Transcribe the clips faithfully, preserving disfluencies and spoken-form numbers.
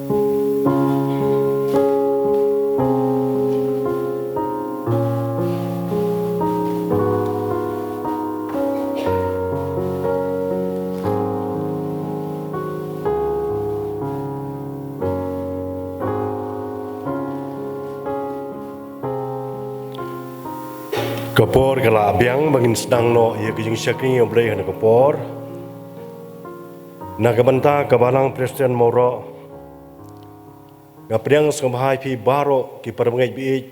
Ka por ka la biang ba ngin sdang noh ïa ka jingshakri ïa U Blei ha kane ka por. Na ka bynta ka Balang Presbyterian Mawroh, nga pdiang sngewbha ïa phi baroh ki parabangeit baieit,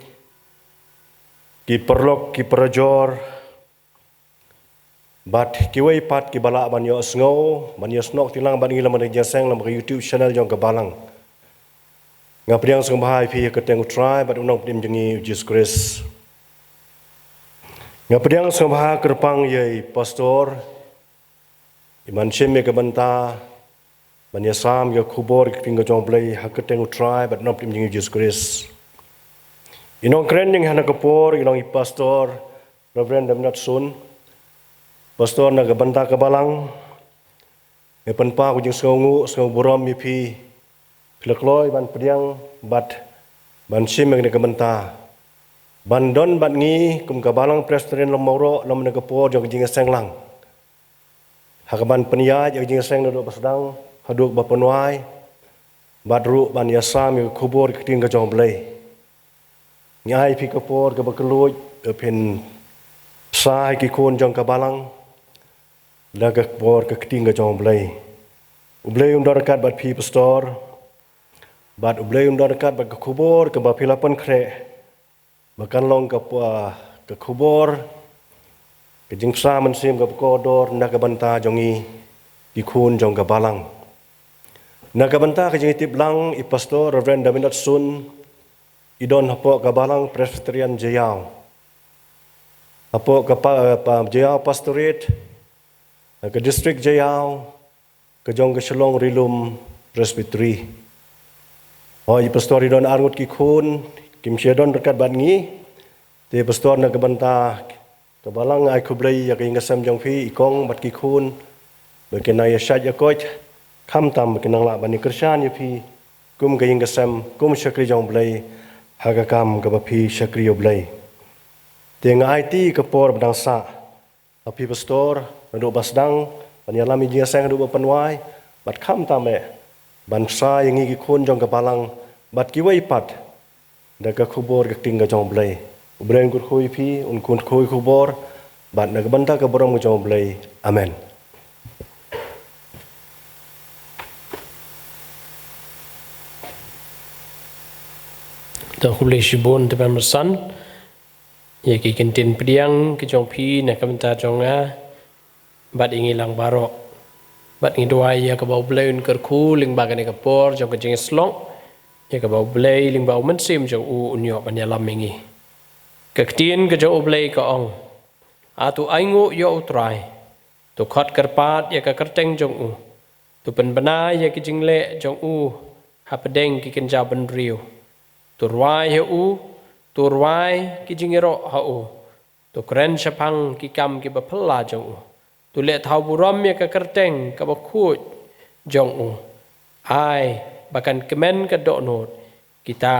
ki paralok, ki parajor, bad kiwei pat kiba lah ban ïohsngew, ban ïohsngew kti lang bad ngi lem bad ïa ka jingïaseng lem bad ka YouTube channel jong ka Balang. Nga pdiang sngewbha ïa phi ha ka kyrteng U Trai bad U Nongpynim jong ngi U Jisu Khrist. Nga pdiang sngewbha kyrpang ïa i pastor, i ban shim ïa ka bynta ban ïasam ïa ka khubor ka ktien ka jong U Blei ha ka kyrteng U Trai bad U Nongpynim jong ngi U Jisu Khrist. I nongkren jong ngi ha kane ka por i long i pastor Reverend Damnat Sun, pastor na ka bynta ka Balang. Nga pynpaw ka jingsngewnguh, sngewnguh burom ïa phi, phi la kloi ban pdiang bad ban shim ïa kane ka bynta ban don bad ngi kum ka Balang Presbyterian Lum Mawroh lem ha kane ka por jong ka jingïaseng lang, ha kaban pynïaid ïa ka jingïaseng naduh ba sdang haduh ba pynwai, bad ruh ban ïasam ïa ka khubor ka ktien ka jong U Blei. Ngi ai ïa phi ka por kaba kylluid, ïa phin bsa ïa ki khun jong ka Balang da ka por ka ktien ka jong U Blei. U Blei un don ryngkat bad phi pastor, bad U Blei un don ryngkat bad ka khubor kaba phi la pynkhreh, ba kan long ka pa-, ka khubor ka jingbsa mynsiem kaba kordor na ka bynta jong ngi ki khun jong ka Balang. Na ka bynta ka jingïatip lang, i pastor Reverend Damnat Sun i don hapoh ka Balang Presbyterian Jaïaw, hapoh ka pa-, pa-, Jaïaw Pastorate, ka district Jaïaw, ka jong ka Shillong Rilum Presbytery. Hooid, i pastor i don arngut ki khun, kim shym don ryngkat bad ngi. Te pastor, na ka bynta ka Balang ai khublei ïa ka ïing ka sem jong phi, i kong bad ki khun, ba kin nang ïa shait ïa koit, khamtam ba kin nang lah ban ïa kyrshan ïa phi kum ka ïing ka sem, kum shakri jong U Blei ha ka kam kaba phi shakri ïa U Blei. Te nga aiti ka por ba dang sah ha phi pastor, naduh ba sdang ban ïalam ïa ka jingïaseng haduh ba pynwai, bad khamtam eh ban bsa ïa ngi ki khun jong ka Balang bad kiwei pat da ka khubor ka ktien ka jong U Blei. U Blei un kyrkhu ïa phi, un kyrkhu ïa ka khubor, bad na ka bynta ka burom ka jong U Blei. Amen. To khublei shibun te ban bynsan ïa ki kyntien pdiang ki jong phi na ka bynta jong nga bad ïa ngi lang baroh. Bad ngi duwai ïa kaba U Blei un kyrkhu lyngba kane ka por jong ka jingïasyllok, ïa kaba U Blei lyngba u Mynsiem jong u un ïoh ban ïalam ïa ngi. Ka ktien ka jong U Blei ka ong, "A to ainguh ïa U Trai, to khot kyrpad ïa ka kyrteng jong u, to pynbna ïa ki jingleh jong u hapdeng ki kynja bynriew. To rwai ha u, to rwai ki jingïaroh ha u, to kren shaphang ki kam kiba phylla jong u. To leh thaw burom ïa ka kyrteng kaba khuid jong u. Ai ba kan kmen ka dohnud kita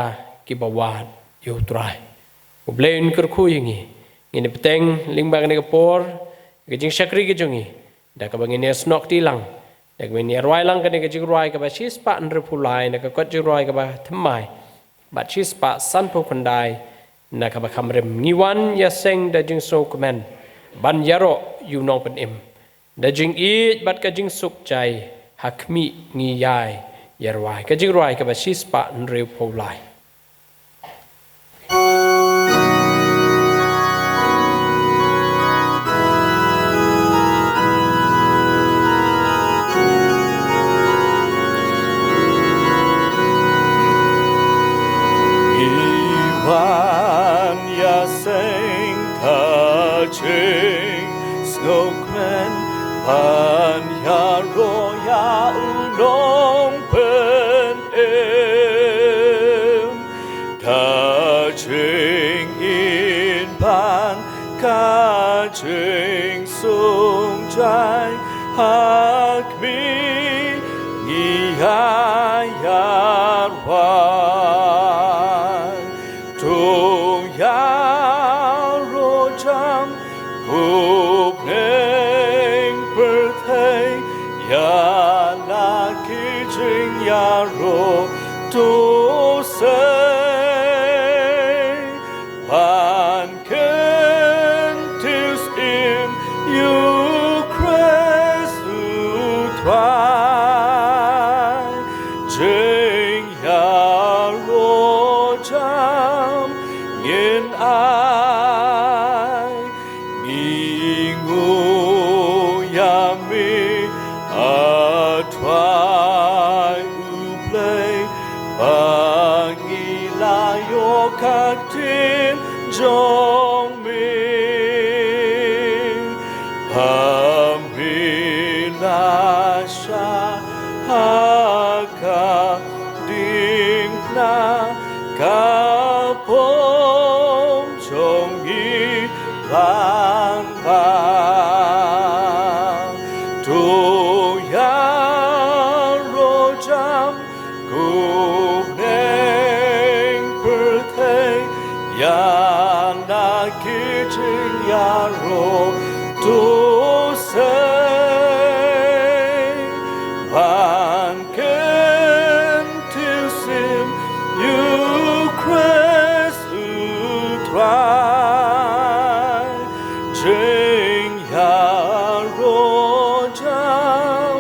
kiba wad ïa U Trai." U Blei un kyrkhu ïa ngi. Ngin ïa bteng lyngba kane ka por ka jingshakri ka jong ngi da kaba ngin ïa snoh kti lang, da kaba ngin ïa rwai lang kane ka jingrwai kaba shispah hynriewphew lai na ka kot jingrwai kaba thymmai bad shispah sanphew khyndai na kaba kham rim. Ngi wan ïaseng da jingsngewkmen ban ïaroh ïa u Nongpynim da jingïeit bad ka jingsuk jai. Ha khmih ngi ïai ïa rwai ka jingrwai kaba shispah hynriewphew lai. Ngi wan ïaseng ka jingsngewkmen ban ïaroh ïa u Nongpynim. Ka jingim bad ka jingsuk jai ha khmih ngi ïai ïa Ïaroh to sei ban kyntiew syiem ïa U Khrist U Trai. Jingïaroh jam ngin ai, ngi nguh ïa me, A Trai U Blei, ba ngi la ïoh ka ktien jong me, ba me la shah ha ka diengphna, ka pom jong ngi ban bang. To ïaroh jam ko bneng pyrthei ïa la ki jingïaroh to sei ban kyntiew syiem ïa U Khrist U Trai. Jingïaroh jam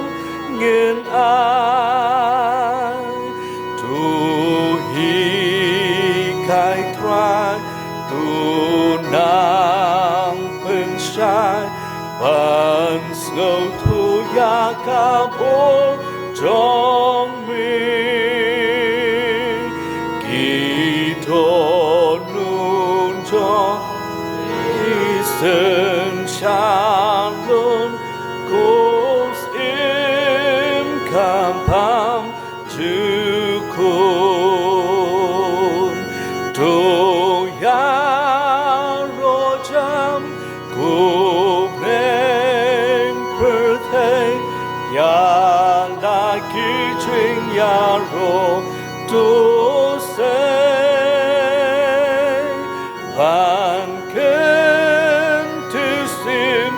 ngin ai, to hikai Trai, to nang pynshai ban sngewthuh ïa ka bor jong me. Ki dohnud jong me ki synshar lum, ko syiem kam pang jukut. To ïaroh jam ko bneng pyrthei ïa la ki jingïaroh to sei ban kyntiew syiem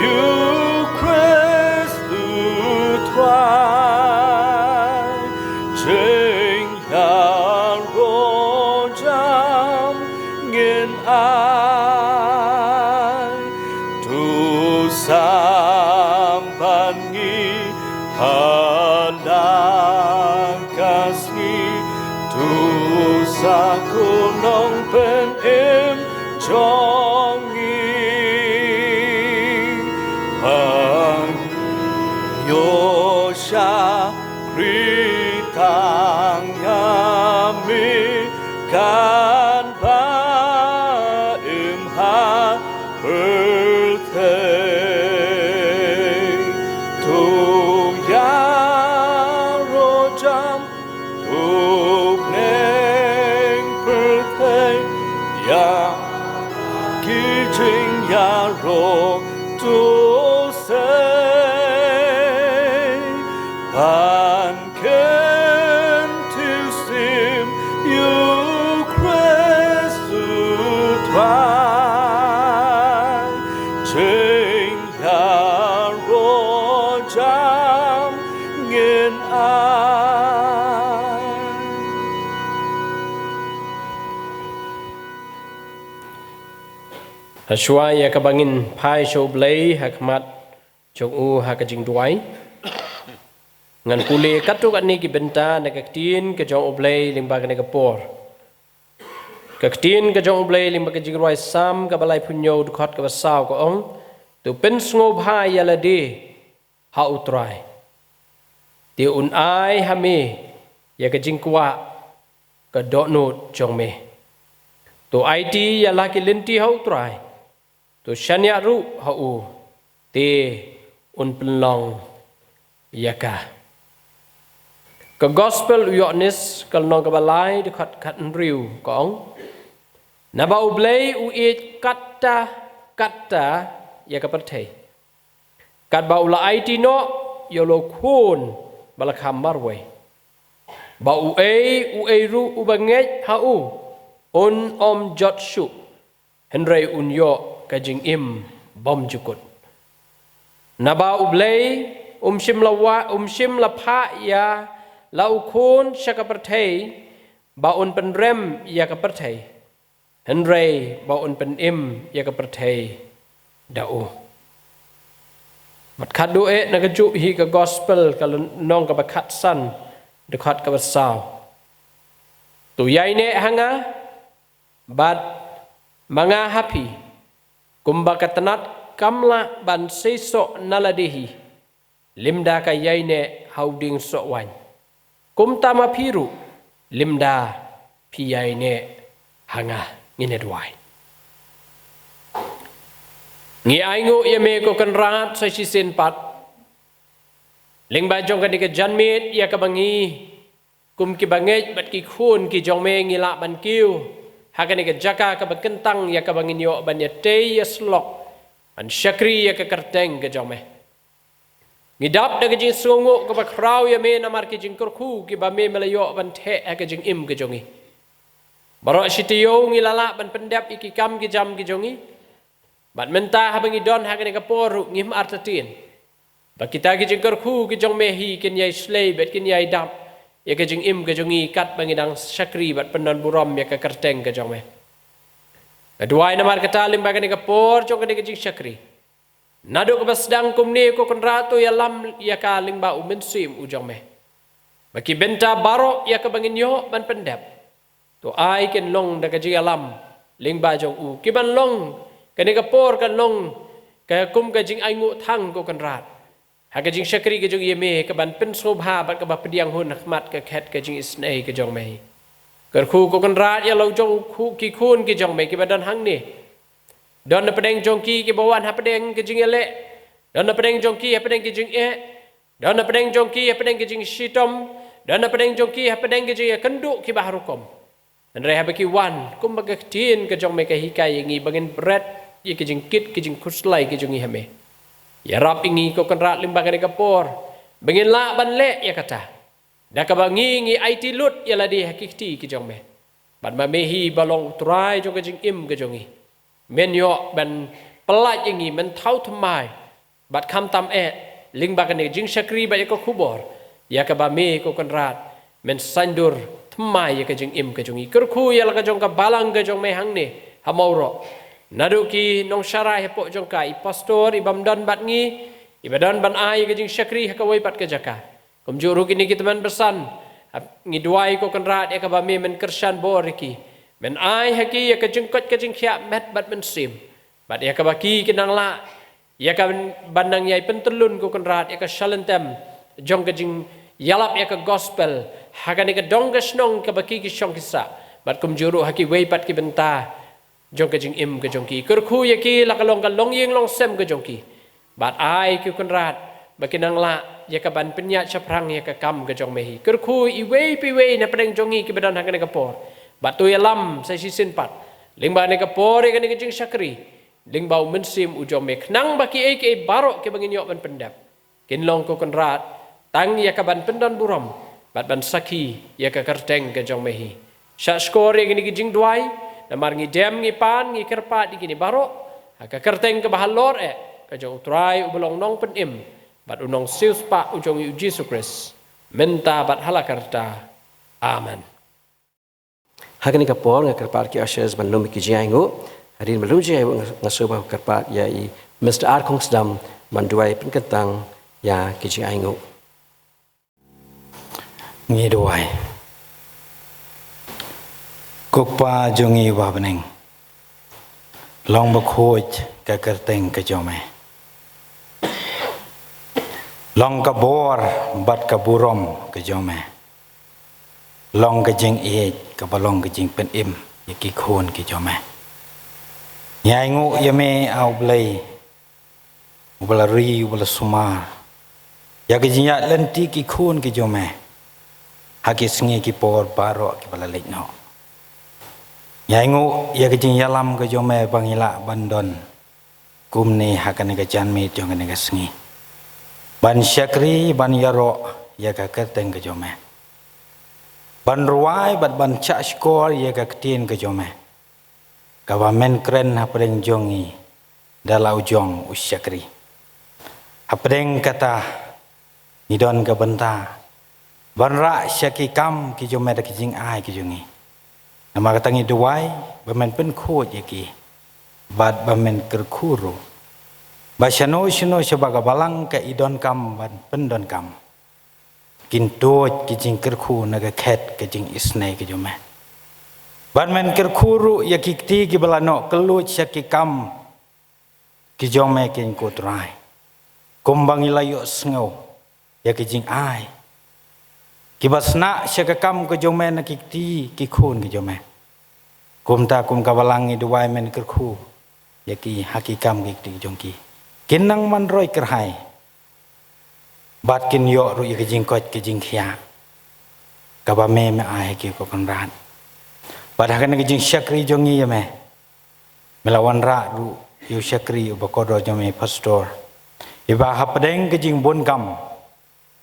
ïa U Khrist U Trai. Jingïaroh jam ngin ai, to sam bad ngi ha la ka sngi, to sa ko Nongpynim jong ngi. Ba ngi ïoh shakri tang ïa me katba im ha pyrthei. To ïaroh jam ko bneng pyrthei ïa ki jingïaroh to sei ban kyntiew syiem ïa U Khrist U Trai. Jingïaroh jam ngin ai. Hashwa ïa kaba ngin phai sha U Blei ha khmat jong u ha ka jingduwai, ngan pule katto katne ki bynta na ka ktien ka jong U Blei lyngba kane ka por. Ka ktien ka jong U Blei lyngba ka Jingrwai Salm kaba laiphew hynñiew, dkhot kaba saw ka ong: To pynsngewbha ïa lade ha U Trai, te un ai ha me ïa ka jingkwah ka dohnud jong me. To aiti ïa la ki lynti ha U Trai, to shaniah ruh ha u, te un pynlong ïa ka. Ka Gospel u Ïoannis ka lynnong kaba lai, dkhot khathynriew ka ong: Naba U Blei u ïeit katta katta ïa ka pyrthei, katba u la aiti noh ïa u la u Khun ba la kha marwei, ba uei uei ruh uba ngeit ha u un ym jot shuh, hynrei un ïoh ka jingim bymjukut. Naba U Blei um shym la wah, um shym la phah ïa la u khun sha ka pyrthei ba un pynrem ïa ka pyrthei, hynrei ba un pynim ïa ka pyrthei da u. Bad khadduh eh na kajuh hi ka gospel ka lynnong kaba khatsan, dkhot kaba saw. To ïaineh ha nga bad ma nga ha phi, kumba ka tnat kam lah ban seisoh na lade hi lymda ka ïaineh ha u dieng soh waiñ, kumta ma phi ruh lymda phi ïaineh ha nga. Ngin ïa duwai. Ngi ainguh ïa me ko Kynrad sa shisien pat, lyngba jong kane ka janmiet ïa kaba ngi kum ki bangeit bad ki khun ki jong me ngi lah ban kiew ha kane ka jaka kaba kyntang ïa kaba ngin ïoh ban ïatei ïasyllok ban shakri ïa ka kyrteng ka jong me. Ngi dap da ka jingsngewnguh kaba khraw ïa me namar ki jingkyrkhu kiba me me la ïoh ban theh ha ka jingim ka jong ngi. Baroh shi taïew ngi la lah ban pyndep ïa ki kam ki jam ki jong ngi. Bad mynta haba ngi don ha kane ka por ruh ngim artatien ba kita ki jingkyrkhu ki jong me hi kin ïai shlei bad kin ïai dap ïa ka jingim ka jong ngi katba ngi dang shakri bad pyndon burom ïa ka kyrteng ka jong me. Nga duwai namar kata lyngba kane ka por jong kane ka jingshakri, naduh kaba sdang kumne ko Kynrad to ïalam ïa ka lyngba u Mynsiem u jong me, ba ki bynta baroh ïa kaba ngin ïoh ban pyndep to ai kin long da ka jingïalam lyngba jong u, ki ban long, kane ka por kan long ka kum ka jingainguh thang ko Kynrad ha ka jingshakri ka jong ïa me, ka ban pynsngewbha bad kaba pdiang hun ha khmat ka khet ka jingisynei ka jong me. Kyrkhu ko Kynrad ïa la u jong u khu-, ki khun ki jong me kiba don hangne. Don na pdeng jong ki kiba wan ha pdeng ka jingïaleh. Don na pdeng jong ki ha pdeng ka jingeh. Don na pdeng jong ki ha pdeng ka jingshitom. Don na pdeng jong ki ha pdeng ka jingïakynduh kiba har rukom. Hynrei haba ki wan, kumba ka ktien ka jong me ka hikai ïa ngi ba ngin bret ïa ka jingkit ka jingkhuslai ka jong ngi ha me, ïarap ïa ngi ko Kynrad lyngba kane ka por ba ngin lah ban leh ïa kata da kaba ngi ngi aiti lut ïa lade ha ki kti ki jong me. Bad ma me hi ba long u Trai jong ka jingim ka jong ngi, men ïoh ban pyllait ïa ngi, men thaw thymmai. Bad khamtam eh lyngba kane ka jingshakri bad ïa ka khubor ïa kaba me ko Kynrad men saiñdur thymmai ïa ka jingim ka jong ngi. Kyrkhu ïa la ka jong ka balang ka jong me hangne ha Mawroh, naduh ki nongsharai hapoh jong ka, i pastor i bym don bad ngi, iba don ban ai ïa ka jingshakri ha kawei pat ka jaka. Kumjuh ruh kine ki tymmen basan, hap-, ngi duwai ko Kynrad ïa kaba me men kyrshan bor ïa ki, men ai ha ki ïa ka jingkoit ka jingkhiah met bad mynsiem. Bad ïa kaba ki kin nang lah ïa ka ban nang ïai pyntyllun ko Kynrad ïa ka shalynter jong ka jingïalap ïa ka gospel ha kane ka dong ka shnong kaba ki ki shong ki sah, bad kumjuh ruh ha kiwei pat ki bynta jong ka jingim ka jong ki. Kyrkhu ïa ki la ka long ka longïing longsem ka jong ki. Bad ai ko Kynrad ba kin nang lah ïa ka ban pynïaid shaphrang ïa ka kam ka jong me hi. Kyrkhu iwei pa iwei na pdeng jong ngi kiba don ha kane ka por, bad to ïalam sa shisien pat lyngba kane ka por ïa kane ka jingshakri lyngba u Mynsiem u jong me, khnang ba kiei kiei baroh kiba ngin ïoh ban pyndep kin long ko Kynrad tang ïa ka ban pyndon burom bad ban sakhi ïa ka kyrteng ka jong me hi. Shah shkor ïa kine ki jingduwai namar ngi dem ngi pan ngi kyrpad ïa kine baroh ha ka kyrteng kaba halor eh ka jong u Trai uba long Nongpynim bad u Nongsiewspah u jong ngi u Jisu Khrist, mynta bad ha la karta. Amen. Ha kane ka por nga kyrpad ki ushers ban lum ki jingainguh. Hadien ba lum jingainguh nga, nga sngewbha kyrpad ïa i Mister R. Khongsdam ban duwai pynkyntang ïa ki jingainguh. Ngi duwai. Ko Kpa jong ngi uba ha bneng, long bakhuid ka kyrteng ka jong me. Long ka bor bad ka burom ka jong me. Long ka jingïeit kaba long ka jingpynim ïa ki khun ki jong me. Ngi ainguh ïa me, A U Blei, uba la ri, uba la sumar ïa ka jingïaid lynti ki khun ki jong me ha ki sngi ki por baroh kiba la leit noh. Ngi ainguh ïa ka jingïalam ka jong me ba ngi lah ban don kumne ha kane ka janmiet jong kane ka sngi, ban shakri, ban ïaroh ïa ka kyrteng ka jong me, ban rwai bad ban shah shkor ïa ka ktien ka jong me, kaba men kren hapdeng jong ngi da la u jong u shakri. Hapdeng kata ngi don ka bynta ban rah sha ki kam ki jong me da ki jingai ki jong ngi. Namar kata ngi duwai ba men pynkhuid ïa ki bad ba men kyrkhu ruh ba shano shano sha ba ka balang ka i donkam ban pyndonkam, kin tuid ki jingkyrkhu na ka khet ka jingisynei ka jong me. Bad men kyrkhu ruh ïa ki kti kiba la noh kylluid sha ki kam ki jong me, ko Trai, kumba ngi la ïohsngew ïa ki jingai kiba sna sha ka kam ka jong me na ki kti ki khun ki jong me. Kumta kum ka balang ngi duwai men kyrkhu ïa ki ha ki kam ki kti jong ki. Kin nang man roi kyrhai bad kin ïoh ruh ïa ka jingkoit ka jingkhiah kaba me me ai ha ki, ko Kynrad. Bad ha kane ka jingshakri jong ngi ïa me, me la wanrah ruh ïa u shakri uba kordor jong me, Pastor, iba hapdeng ka jingbun kam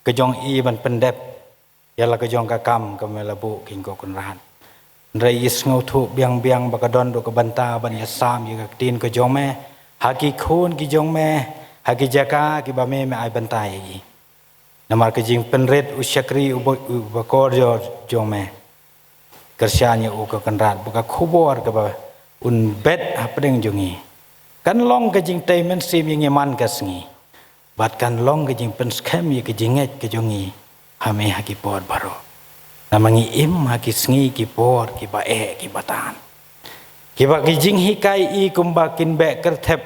ka jong i ban pyndep ïa la ka jong ka kam ka me la buh, ko Kynrad. Hynrei i sngewthuh biang biang ba ka don ruh ka bynta ban ïasam ïa ka ktien ka jong me ha ki khun ki jong me ha ki jaka kiba me me ai bynta ïa i. Namar ka jingpynrit u shakri uba, uba kordor jong me, kyrshan ïa u, ko Kynrad, ba ka khubor kaba un bet hapdeng jong ngi kan long ka jingtei mynsiem ïa ngi man ka sngi, bad kan long ka jingpynskhem ïa ka jingngeit ka jong ngi ha me ha ki por baroh. Namar ngi im ha ki sngi ki por kiba eh kiba tan, kiba ki jinghikai i kumba kin beh kyrthep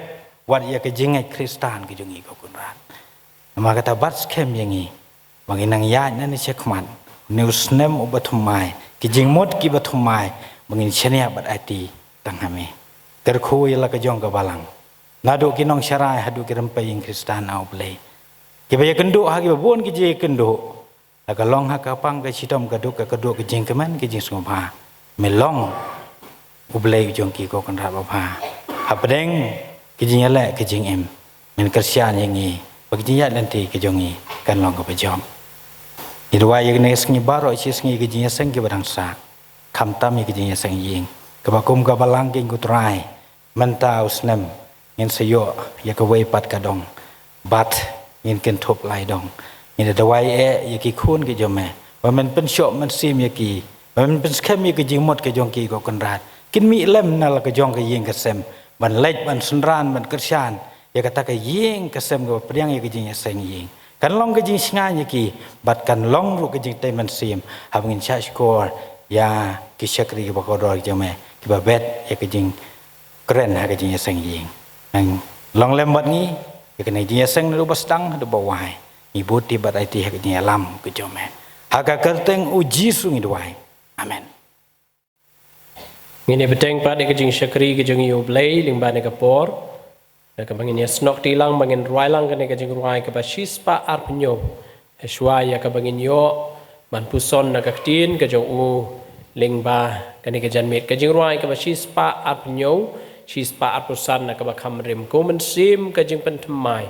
wat ïa ka jingngeit Khristan ka jong ngi, ko Kynrad. Namar kata bat skhem ïa ngi ba ngin nang ïaid nangne shakhmat, une u snem uba thymmai, ki jingmut kiba thymmai, ba ngin shaniah bad aiti tang ha me. Kyrkhu ïa la ka jong ka balang, naduh ki nongsharai haduh ki rympei ïing Khristan, A Blei, kiba ïakynduh ha kiba bun ki jingïakynduh, la ka long ha ka pang ka shitom, ka duk ka kdup, ka jingkmen ka jingsngewbha. Me long U Blei u jong ki, ko Kynrad babha. Hapdeng ka jingïaleh ka jingim, men kyrshan ïa ngi ba ka jingïaid lynti ka jong ngi kan long kaba jop. Ngi duwai ïa kane ka sngi baroh shi sngi ka jingïaseng kiba dang sah, khamtam ïa ka jingïaseng ïing kaba kum ka balang, ko Trai. Mynta u snem ngin sa ïoh ïa kawei pat ka dong, bad ngin kynthup lai dong. Ngin da duwai eh ïa ki khun ki jong me ba men pynshoh mynsiem ïa ki, ba men pynskhem ïa ki jingmut ki jong ki, ko Kynrad. Kin mih lem na la ka jong ka ïing ka sem ban leit ban synran ban kyrshan ïa kata ka ïing ka sem kaba pdiang ïa ka jingïaseng ïing. Kan long ka jingshngaiñ ïa ki, bad kan long ruh ka jingtei mynsiem haba ngin shah shkor ïa ki shakri kiba kordor ki jong me kiba bet ïa ka jingkren ha ka jingïaseng ïing. Nang long lem bad ngi ïa kane ka jingïaseng naduh ba sdang haduh ba wai. Ngi buti bad aiti ha ka jingïalam ka jong me, ha ka kyrteng U Jisu ngi duwai. Amen. Ngin ïa bteng pat ïa ka jingshakri ka jong ngi ïa U Blei lyngba kane ka por, da kaba ngin ïa snoh kti lang ba ngin rwai lang kane ka jingrwai kaba shispah arphew hynñiew. Hashwa ïa kaba ngin ïoh ban puson na ka ktien ka jong u lyngba kane ka janmiet, ka jingrwai kaba shispah arphew hynñiew, shispah arphew san, na kaba kham rim: Ko Mynsiem ka jingpynthymmai,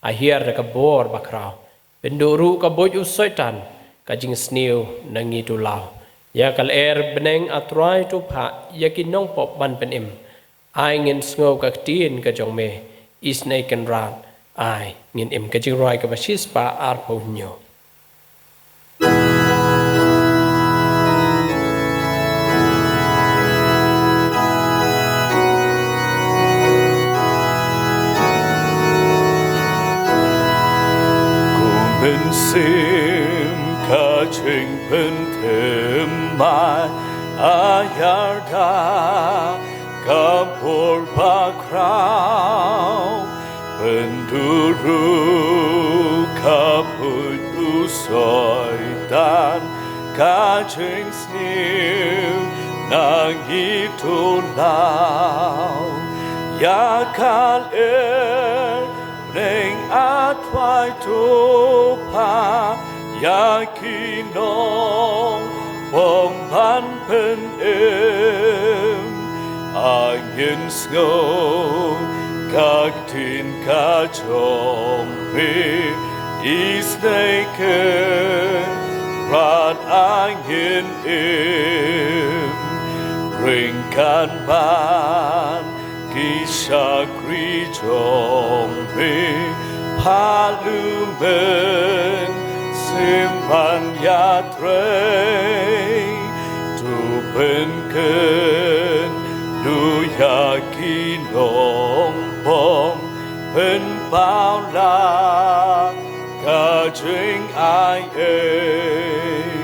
a hiar da ka bor bakhraw. Pynduh ruh ka buit u Soitan, ka jingsniew na ngi to law. Ïa ka lyer bneng, A Trai, to phah ïa ki nongpop ban pynim. Ai ngin sngew ka ktien ka jong me, isynei Kynrad, ai ngin im. Ka jingrwai kaba shispah arphew hynñiew. Ko Mynsiem ka jingpynthymmai, a hiar da ka bor bakhraw. Pynduh ruh ka buit u Soitan, ka jingsniew na ngi to law. Ïa ka lyer bneng, A Trai, to phah ïa ki nongpop ban pynim. Ai ngin sngew ka ktien ka jong me, isynei Kynrad, ai ngin im. Ryngkat bad ki shakri jong me, phah lum mynsiem Simpan ïatrei, to pynken, to ïa ki nongpom, pynpaw la ka jingai ei.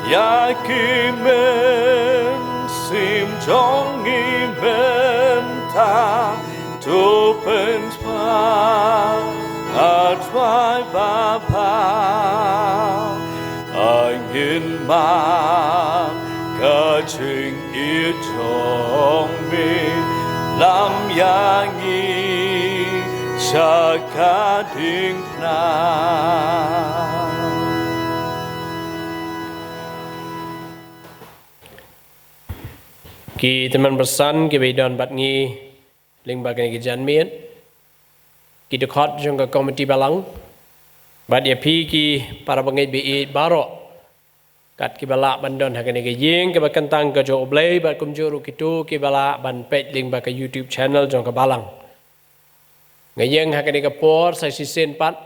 Ïa ki mynsiem jong ngi mynta, to pynpaw, A Trai Bapau, ai ngin map ka jingïeit jong me, lam ïa ngi sha ka diengphna. Ki tymmen basan kiba don bad ngi lyngba kane ka janmiet, ki dkhot jong ka komiti balang, bad ïa phi ki para bangeit ba ïeit baroh, kat kiba lah ban don ha kane ka ïing kaba kyntang ka jong U Blei, bad kumjuh ruh kito kiba lah ban peit lyngba ka YouTube channel jong ka balang. Nga ïeng ha kane ka por sa shisien pat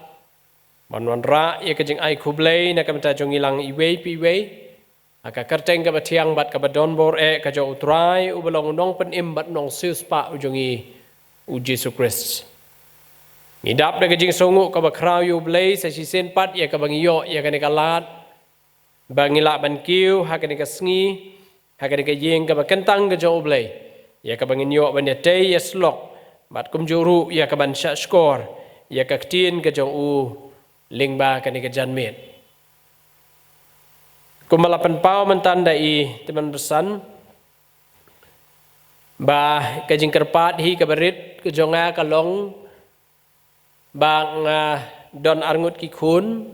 ban wanrah ïa ka jingai khublei na ka bynta jong ngi lang iwei pa iwei, ha ka kyrteng kaba thiang bad kaba donbor eh ka jong U Trai, uba long u nongpynim bad nongsiewspah u jong ngi, U Jisu Khrist. Ngi dap da ka jingsngewnguh kaba khraw ïa U Blei sa shisien pat ïa kaba ngi ïoh ïa kane ka lad ba ngi lah ban kiew ha kane ka sngi ha kane ka ïing kaba kyntang ka jong U Blei, ïa kaba ngin ïoh ban ïatei ïasyllok, bad kumjuh ruh ïa kaban shahshkor ïa ka ktien ka jong U lyngba kane ka janmiet. Kumba la pynpaw mynta da i tymmen basan, ba ka jingkyrpad hi kaba rit ka jong nga ka long ba nga don arngut ki khun,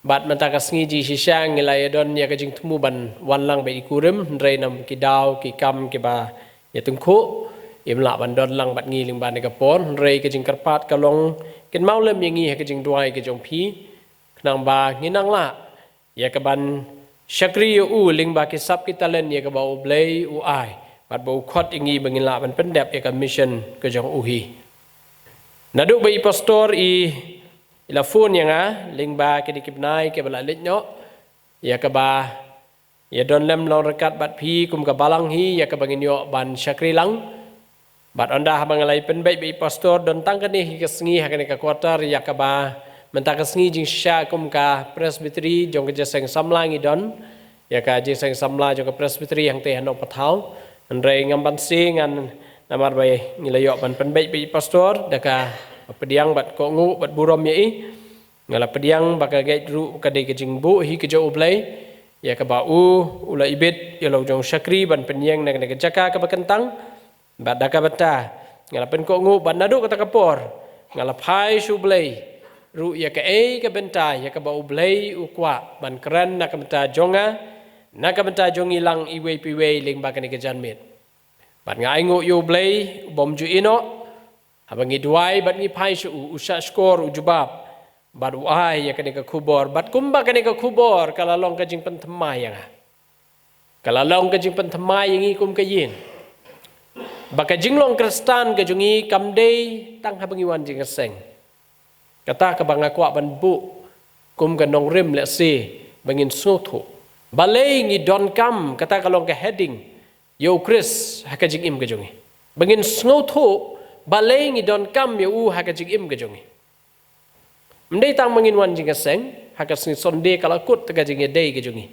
bad mynta ka sngi jingshisha ngi la ïa don ïa ka jingthmu ban wan lang bad i kurim, hynrei namar ki daw ki kam kiba ïa tyngkhuh, im lah ban don lang bad ngi lyngba kane ka por, hynrei ka jingkyrpad ka long, kynmaw lem ïa ngi ha ka jingduwai ka jong phi, khnang ba ngin nang lah ïa kaban shakri ïa U lyngba ki sap ki talent ïa kaba U Blei u ai, bad ba U khot ïa ngi ba ngin lah ban pyndep ïa ka mission ka jong U hi. Naduh ba i pastor i, i la phone ïa nga lyngba kine ki bnai kiba la leit noh, ïa kaba ïa don lem long ryngkat bad phi kum ka balang hi, ïa kaba ngin ïoh ban shakri lang. Bad ynda haba nga la ïa pynbeit bad i pastor, don tang kane hi ka sngi ha kane ka quarter, ïa kaba mynta ka sngi jingshisha kum ka presbytery jong ka jingïaseng samla ngi don, ïa ka jingïaseng samla jong ka presbytery hangtei ha Nongpathaw. Hynrei ngam banse ngan, namar ba ngi la ïoh ban pynbeit bad i pastor da kaba pdiang bad kohnguh bad burom ïa i. Nga la pdiang ba ka ngeit ruh ka dei ka jingbuh hi ka jong U Blei, ïa kaba U u la ibit ïa la u jong u shakri ban pynïeng na kane ka jaka kaba kyntang. Bad da kaba mynta nga la pynkohnguh ba naduh kata ka por nga la phai sha U Blei ruh ïa kaei ka bynta ïa kaba U Blei u kwah ban kren na ka bynta jong nga, na ka bynta jong ngi lang iwei pa iwei lyngba kane ka janmiet. Bad nga ainguh ïa U Blei u bym ju ïehnoh, haba ngi duwai bad ngi phai sha U, U shahshkor, U jubab, bad U ai ïa kane ka khubor, bad kumba kane ka khubor ka la long ka jingpynthymmai ïa nga, ka la long ka jingpynthymmai ïa ngi kum ka ïing, ba ka jinglong Khristan ka jong ngi kam dei tang haba ngi wan jingïaseng. Kata kaba nga kwah ban buh kum ka nongrim lehse, ba ngin sngewthuh balei ngi donkam, kata ka long ka heading, ïa U Khrist ha ka jingim ka jong ngi. Ba ngin sngewthuh balei ngi donkam ïa U ha ka jingim ka jong ngi. Ym dei tang ba ngin wan jingïaseng ha ka sngi Sunday ka la kut ka jingïadei ka jong ngi.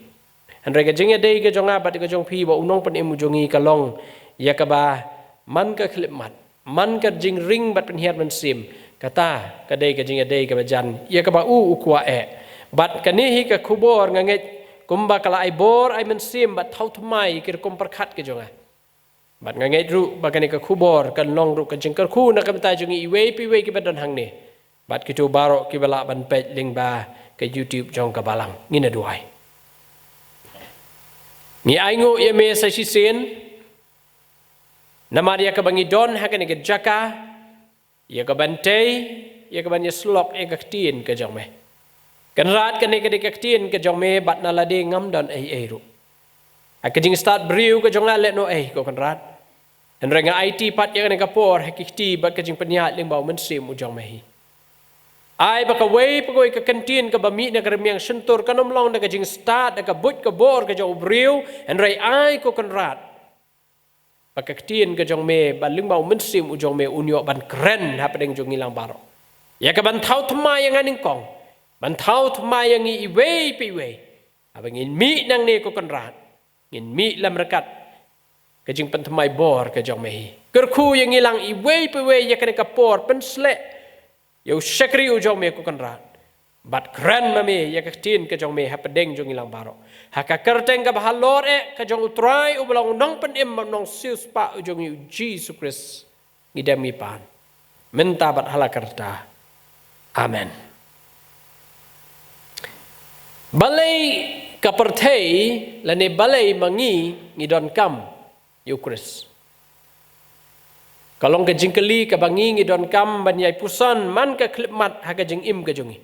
Hynrei ka jingïadei ka jong nga bad ka jong phi bad u Nongpynim u jong ngi ka long ïa kaba man ka khyllipmat, man ka jingring bad pynhiar mynsiem. Kata ka dei ka jingïadei kaba jan ïa kaba U u kwah eh. Bad kane hi ka khubor nga ngeit kumba ka la ai bor ai mynsiem bad thaw thymmai ïa ki rukom pyrkhat ka jong nga. Bad nga ngeit ruh ba kane ka khubor kan long ruh ka jingkyrkhu na ka bynta jong ngi iwei pa iwei kiba don hangne, bad kito baroh kiba lah ban peit lyngba ka YouTube jong ka balang. Ngin ïa duwai. Ngi ainguh ïa Me sa shisien namar ïa kaba ngi don ha kane ka jaka, ïa kaban tei, ïa kaban ïasyllok ïa ka ktien ka jong Me. Kynrad, kane ka dei ka ktien ka jong Me bad na lade ngam don ei ei ruh. Ha ka jingstad briew ka jong nga lehnohei, ko Kynrad. Hynrei nga aiti pat ïa kane ka por ha ki kti bad ka jingpynïaid lyngba U Mynsiem u jong Me hi. Ai ba kawei pa kawei ka kyntien kaba mih na ka rmiang shyntur kan ym long da ka jingstad, da ka buit ka bor ka jong u briew, hynrei ai ko Kynrad ba ka ktien ka jong me, ba lyngba u Mynsiem u jong me un ïoh ban kren hapdeng jong ngi lang baroh. Ïa kaban thaw thymmai ïa nga nyngkong, ban thaw thymmai ïa ngi iwei pa iwei. Haba ngin mih nangne ko Kynrad, ngin mih lamryngkat ka jingpynthymmai bor ka jong me hi. Kyrkhu ïa ngi lang iwei pa iwei ïa kane ka por, pynshlei ïa u shakri u jong me ko Kynrad. Bad kren ma me ïa ka ktien ka jong me hapdeng jong ngi lang baroh. Ha ka kyrteng kaba halor eh ka jong u Trai uba long u nongpynim bad u nongsiewspah u jong ngi u Jisu Khrist. Ngi dem ngi pan mynta bad ha la karta. Amen. Balei ka pyrthei lane balei ma ngi ngi donkam ïa u Khrist? Ka long ka jingkylli kaba ngi ngi donkam ban ïai puson man ka khyllipmat ha ka jingim ka jong ngi.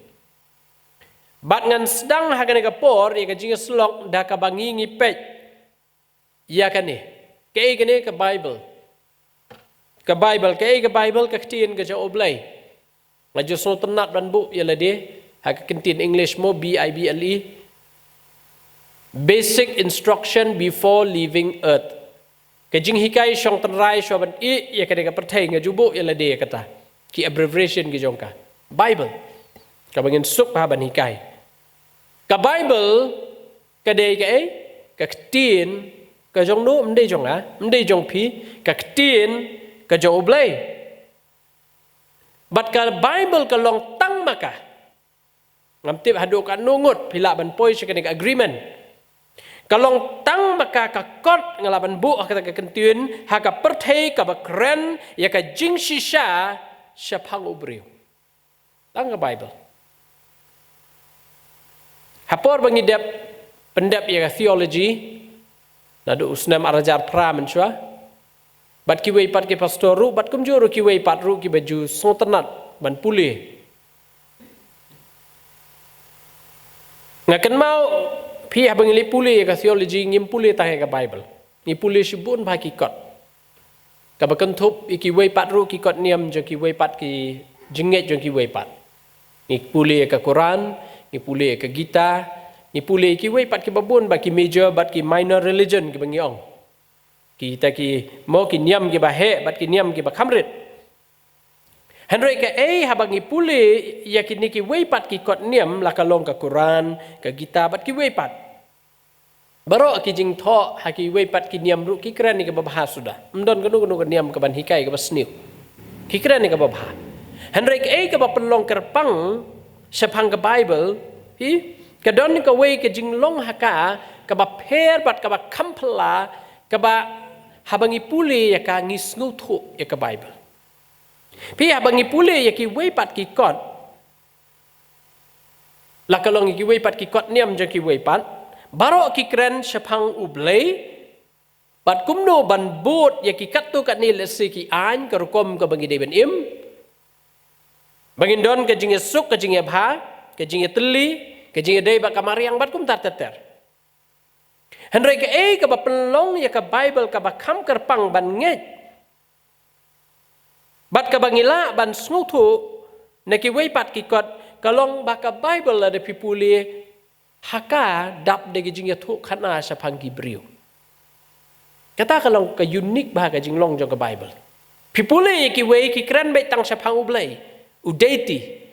Bad ngan sdang ha kane ka por ïa ka jingïasyllok da kaba ngi ngi peit ïa kane. Kaei kane? Ka Bible. Ka Bible, kaei ka Bible? Ka ktien ka jong U Blei. Nga ju sngewtynnat ban buh ïa lade ha ka ktien English mo, B I B L E. Basic instruction before leaving earth. Ka jinghikai shong tynrai shuwa ban ïeh ïa kane ka pyrthei, nga ju buh ïa lade ïa kata. Ki abbreviation ki jong ka. Bible. Kaba ngin suk ha ban hikai. Ka Bible ka dei kaei? Ka ktien ka jong no? Ym dei jong nga, ym dei jong phi, ka ktien ka jong U Blei. Bad ka Bible ka long tang ma ka. Ngam tip haduh katno ngut phi lah ban poi sha kane ka agreement. Ka long tang ma ka ka kot nga lah ban buh ha kata ka kyntien ha ka pyrthei kaba kren ïa ka jingshisha shaphang u briew. Tang ka Bible. Ha por ba ngi dep pyndep ïa ka theology naduh u snem ar hajar phra mynshuwa, bad kiwei pat ki pastor ruh, bad kumjuh ruh kiwei pat ruh kiba ju sngewtynnat ban pule. Nga kynmaw phi, haba ngi leit pule ïa ka theology ngim pule tang ïa ka Bible. Ngi pule shibun bha ki kot. Kaba kynthup ïa kiwei pat ruh ki kot niam jong kiwei pat, ki jingngeit jong kiwei pat. Ngi pule ïa ka Quran, ngi pule ïa ka Gita, ngi pule ïa kiwei pat kiba bun, ba ki major bad ki minor religion kiba ngi ong. Kita ki mo ki niam kiba heh bad ki niam kiba kham rit. Hynrei kaei haba ngi pule ïa kine kiwei pat ki kot niam, la ka long ka Quran, ka Gita bad kiwei pat. Baroh ki jingthoh ha kiwei pat ki niam ruh ki kren ïa kaba bha suda. Ym don kano kano ka niam kaban hikai kaba sniew. Ki kren ïa kaba bha. Hynrei kaei kaba pynlong kyrpang shaphang ka Bible, hi, ka don kawei ka jinglong ha ka kaba pher bad kaba kham phylla, kaba haba ngi pule ïa ka ngi sngewthuh ïa ka Bible. Phi, haba ngi pule ïa kiwei pat ki kot, la ka long ïa kiwei pat ki kot niam jong kiwei pat, baroh ki kren shaphang U Blei, bad kumno ban bud ïa ki katto katne, lehse ki aiñ, ka rukom kaba ngi dei ban im, ba ngin don ka jingïasuk, ka jingïabha, ka jingïatylli, ka jingïadei bad ka mariang bad kumta ter ter. Hynrei kaei kaba pynlong ïa ka Bible kaba kham kyrpang ban ngeit, bad kaba ngi lah ban sngewthuh na kiwei pat ki kot, ka long ba ka Bible lada phi pule ha ka dap da ki jingïathuhkhana shaphang ki briew. Kata ka long ka unique bha ka jinglong jong ka Bible. Phi pule ïa kiwei ki kren beit tang shaphang U Blei, u deity.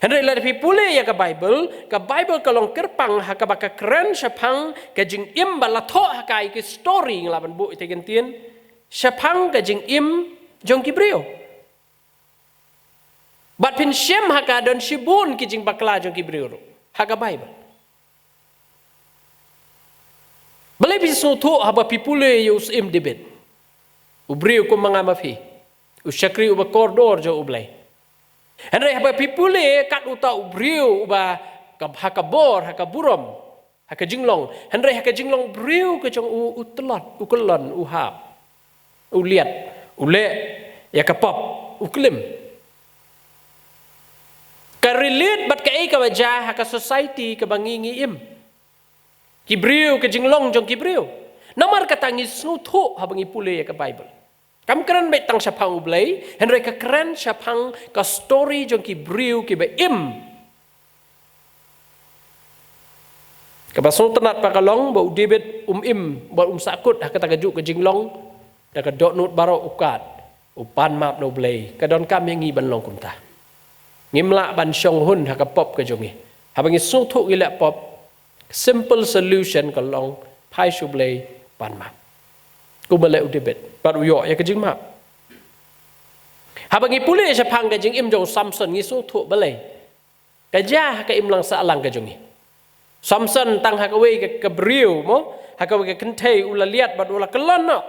Hynrei lada phi pule ïa ka Bible, ka Bible ka long kyrpang ha kaba ka kren shaphang ka jingim ba la thoh ha ka, ïa ki story, nga lah ban buh ïa ka ktien, shaphang ka jingim jong ki briew. Bad phin shem ha ka don shibun ki jingbakla jong ki briew ruh ha ka Bible. Balei phi sngewthuh? Haba phi pule ïa u Syiem David, u briew kum ma nga ma phi, u shakri uba kordor jong U Blei. Hynrei haba phi pule, kat uta u briew uba ka, ha ka bor, ha ka burom, ha ka jinglong, hynrei ha ka jinglong briew ka jong u, u tlot, u kyllon, u hap, u liat, u leh ïa ka pop, u klim. Ka relate bad kaei kaba jia ha ka society kaba ngi ngi im. Ki briew, ka jinglong jong ki briew. Namar kata ngi sngewthuh haba ngi pule ïa ka Bible. Kam kren beit tang shaphang U Blei, hynrei ka kren shaphang ka story jong ki briew kiba im. Kaba sngewtynnat pat ka long ba u David um im, ba um sahkut ha kata kajuh ka jinglong, da ka dohnud baroh u kat, u pan map na U Blei, ka donkam ïa ngi ban long kumta. Ngim lah ban shong hun ha ka pop ka jong ngi. Haba ngi sngewthuh ngi leh pop, simple solution ka long phai sha U Blei, pan map. Kumba leh u David, bad u ïoh ïa ka jingmap. Haba ngi pule shaphang ka jingim jong u Samson ngi sngewthuh balei. Ka jia ha ka imlang sahlang ka jong ngi. Samson tang ha kawei ka, ka briew mo, ha kawei ka kynthei u la liat bad u la kyllon noh.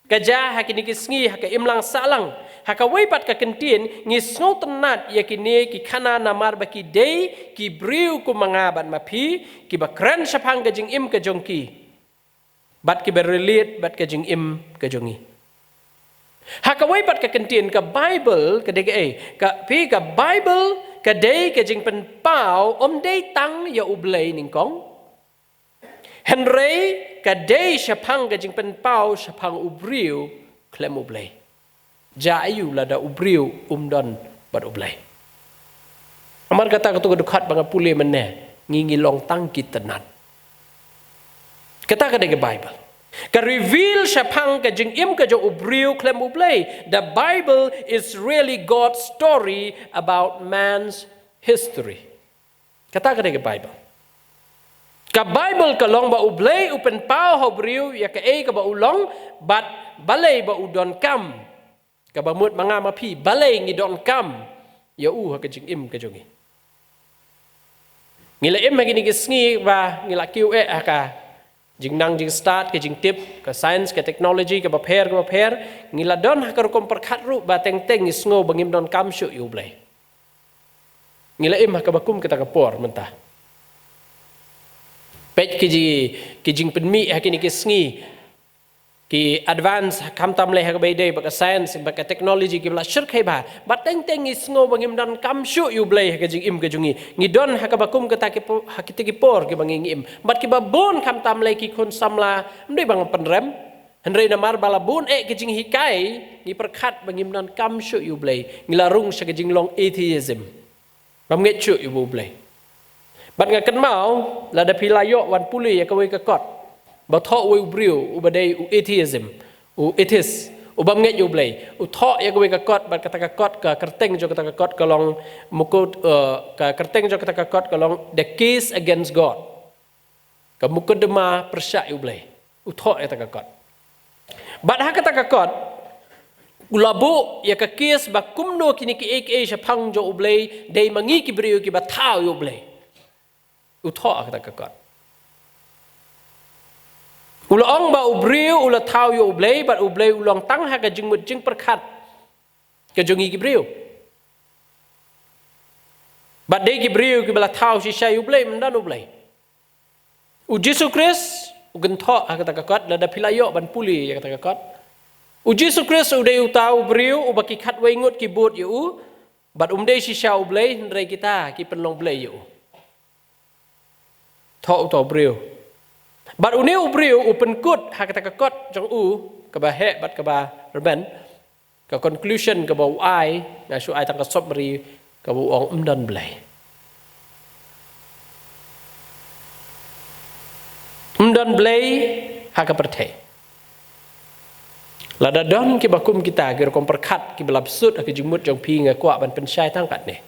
Ka jia ha kine ki sngi ha ka imlang sahlang. Ha kawei pat ka kyntien ngi sngewtynnat ïa kine ki khana namar ba ki dei ki briew kum ma nga bad ma phi, kiba kren shaphang ka jingim ka jong ki. Bad kiba relate bad ka jingim ka jong ngi. Ha kawei pat ka kyntien ka Bible ka dei kaei, ka phi, ka Bible ka dei ka jingpynpaw, ym dei tang ïa U Blei nyngkong. Hynrei ka dei shaphang ka jingpynpaw shaphang u briew khlem U Blei. Jia aïu lada u briew um don bad U Blei. Namar kata kato ka dkhot ba nga pule mynne, ngi ngi long tang ki tynnad. Kata ka dei ka Bible. Ka reveal shaphang ka jingim ka jong u briew khlem U Blei. The Bible is really God's story about man's history. Kata ka dei ka Bible. Ka Bible ka long ba U Blei u pynpaw ha u briew ïa kaei kaba u long, bad balei ba u donkam. Kaba mut ma nga ma phi, balei ngi donkam ïa u ha ka jingim ka jong ngi. Ngi la im ha kine ki sngi ba ngi la kiew eh ha ka jingnang jingstad, ka jingtip, ka science, ka technology, kaba pher kaba pher, ngi la don ha ka rukom pyrkhat ruh ba teng teng ngi sngew ba ngim donkam shuh ïa U Blei. Ngi la im ha kaba kum kata ka por mynta. Peit ki ji, ki jingpynmih ha kine ki sngi, ki advance khamtam lei ha kaba ïadei bad ka science bad ka technology kiba la shyrkhei bha. Bad teng teng ngi sngew ba ngim donkam shuh ïa U Blei ha ka jingim ka jong ngi. Ngi don ha kaba kum kata ki por, ha kita ki por kiba ngi ngi im. Bad kiba bun khamtam lei ki khun samla, ym dei ba nga pynrem. Hynrei namar ba la bun eh ki jinghikai, ngi pyrkhat ba ngim donkam shuh ïa U Blei. Ngi la rung sha ka jinglong atheism. Bym ngeit shuh ïa U Blei. Bad nga kynmaw, lada phi la ïoh wan pule ïa kawei ka kot ba thoh uwei u briew uba dei u atheism, u atheist, u bym ngeit ïa U Blei. U thoh ïa kawei ka kot, bad kata ka kot, ka kyrteng jong kata ka kot ka long mukot, eh, ka kyrteng jong kata ka kot ka long The Case Against God. Ka mukotduma pyrshah ïa U Blei. U thoh ïa kata ka kot. Bad ha kata ka kot, u la buh ïa ka case ba kumno kine kiei kiei shaphang jong U Blei, dei ma ngi ki briew kiba thaw ïa U Blei. U thoh ha kata ka kot. U la ong ba u briew u la thaw ïa U Blei, bad U Blei u long tang ha ka jingmut jingpyrkhat ka jong ngi ki briew. Bad dei ki briew kiba la thaw shisha ïa U Blei, ym don U Blei. U Jisu Khrist u kynthoh ha kata ka kot, lada phi la ïoh ban pule ïa kata ka kot. U Jisu Khrist u dei uta u briew uba ki khatwei ngut ki bud ïa u, bad um dei shisha U Blei, hynrei kita ki pynlong blei ïa u. Thoh uta u briew. Bad une u briew u pynkut ha kata ka kot jong u, kaba heh bad kaba rben. Ka conclusion kaba u ai, nga shu ai tang ka summary, kaba u ong ym don Blei. Ym don Blei ha ka pyrthei. Lada don kiba kum kita, ki rukom pyrkhat, kiba la bsut ha ka jingmut jong phi, nga kwah ban pynshai tang katne.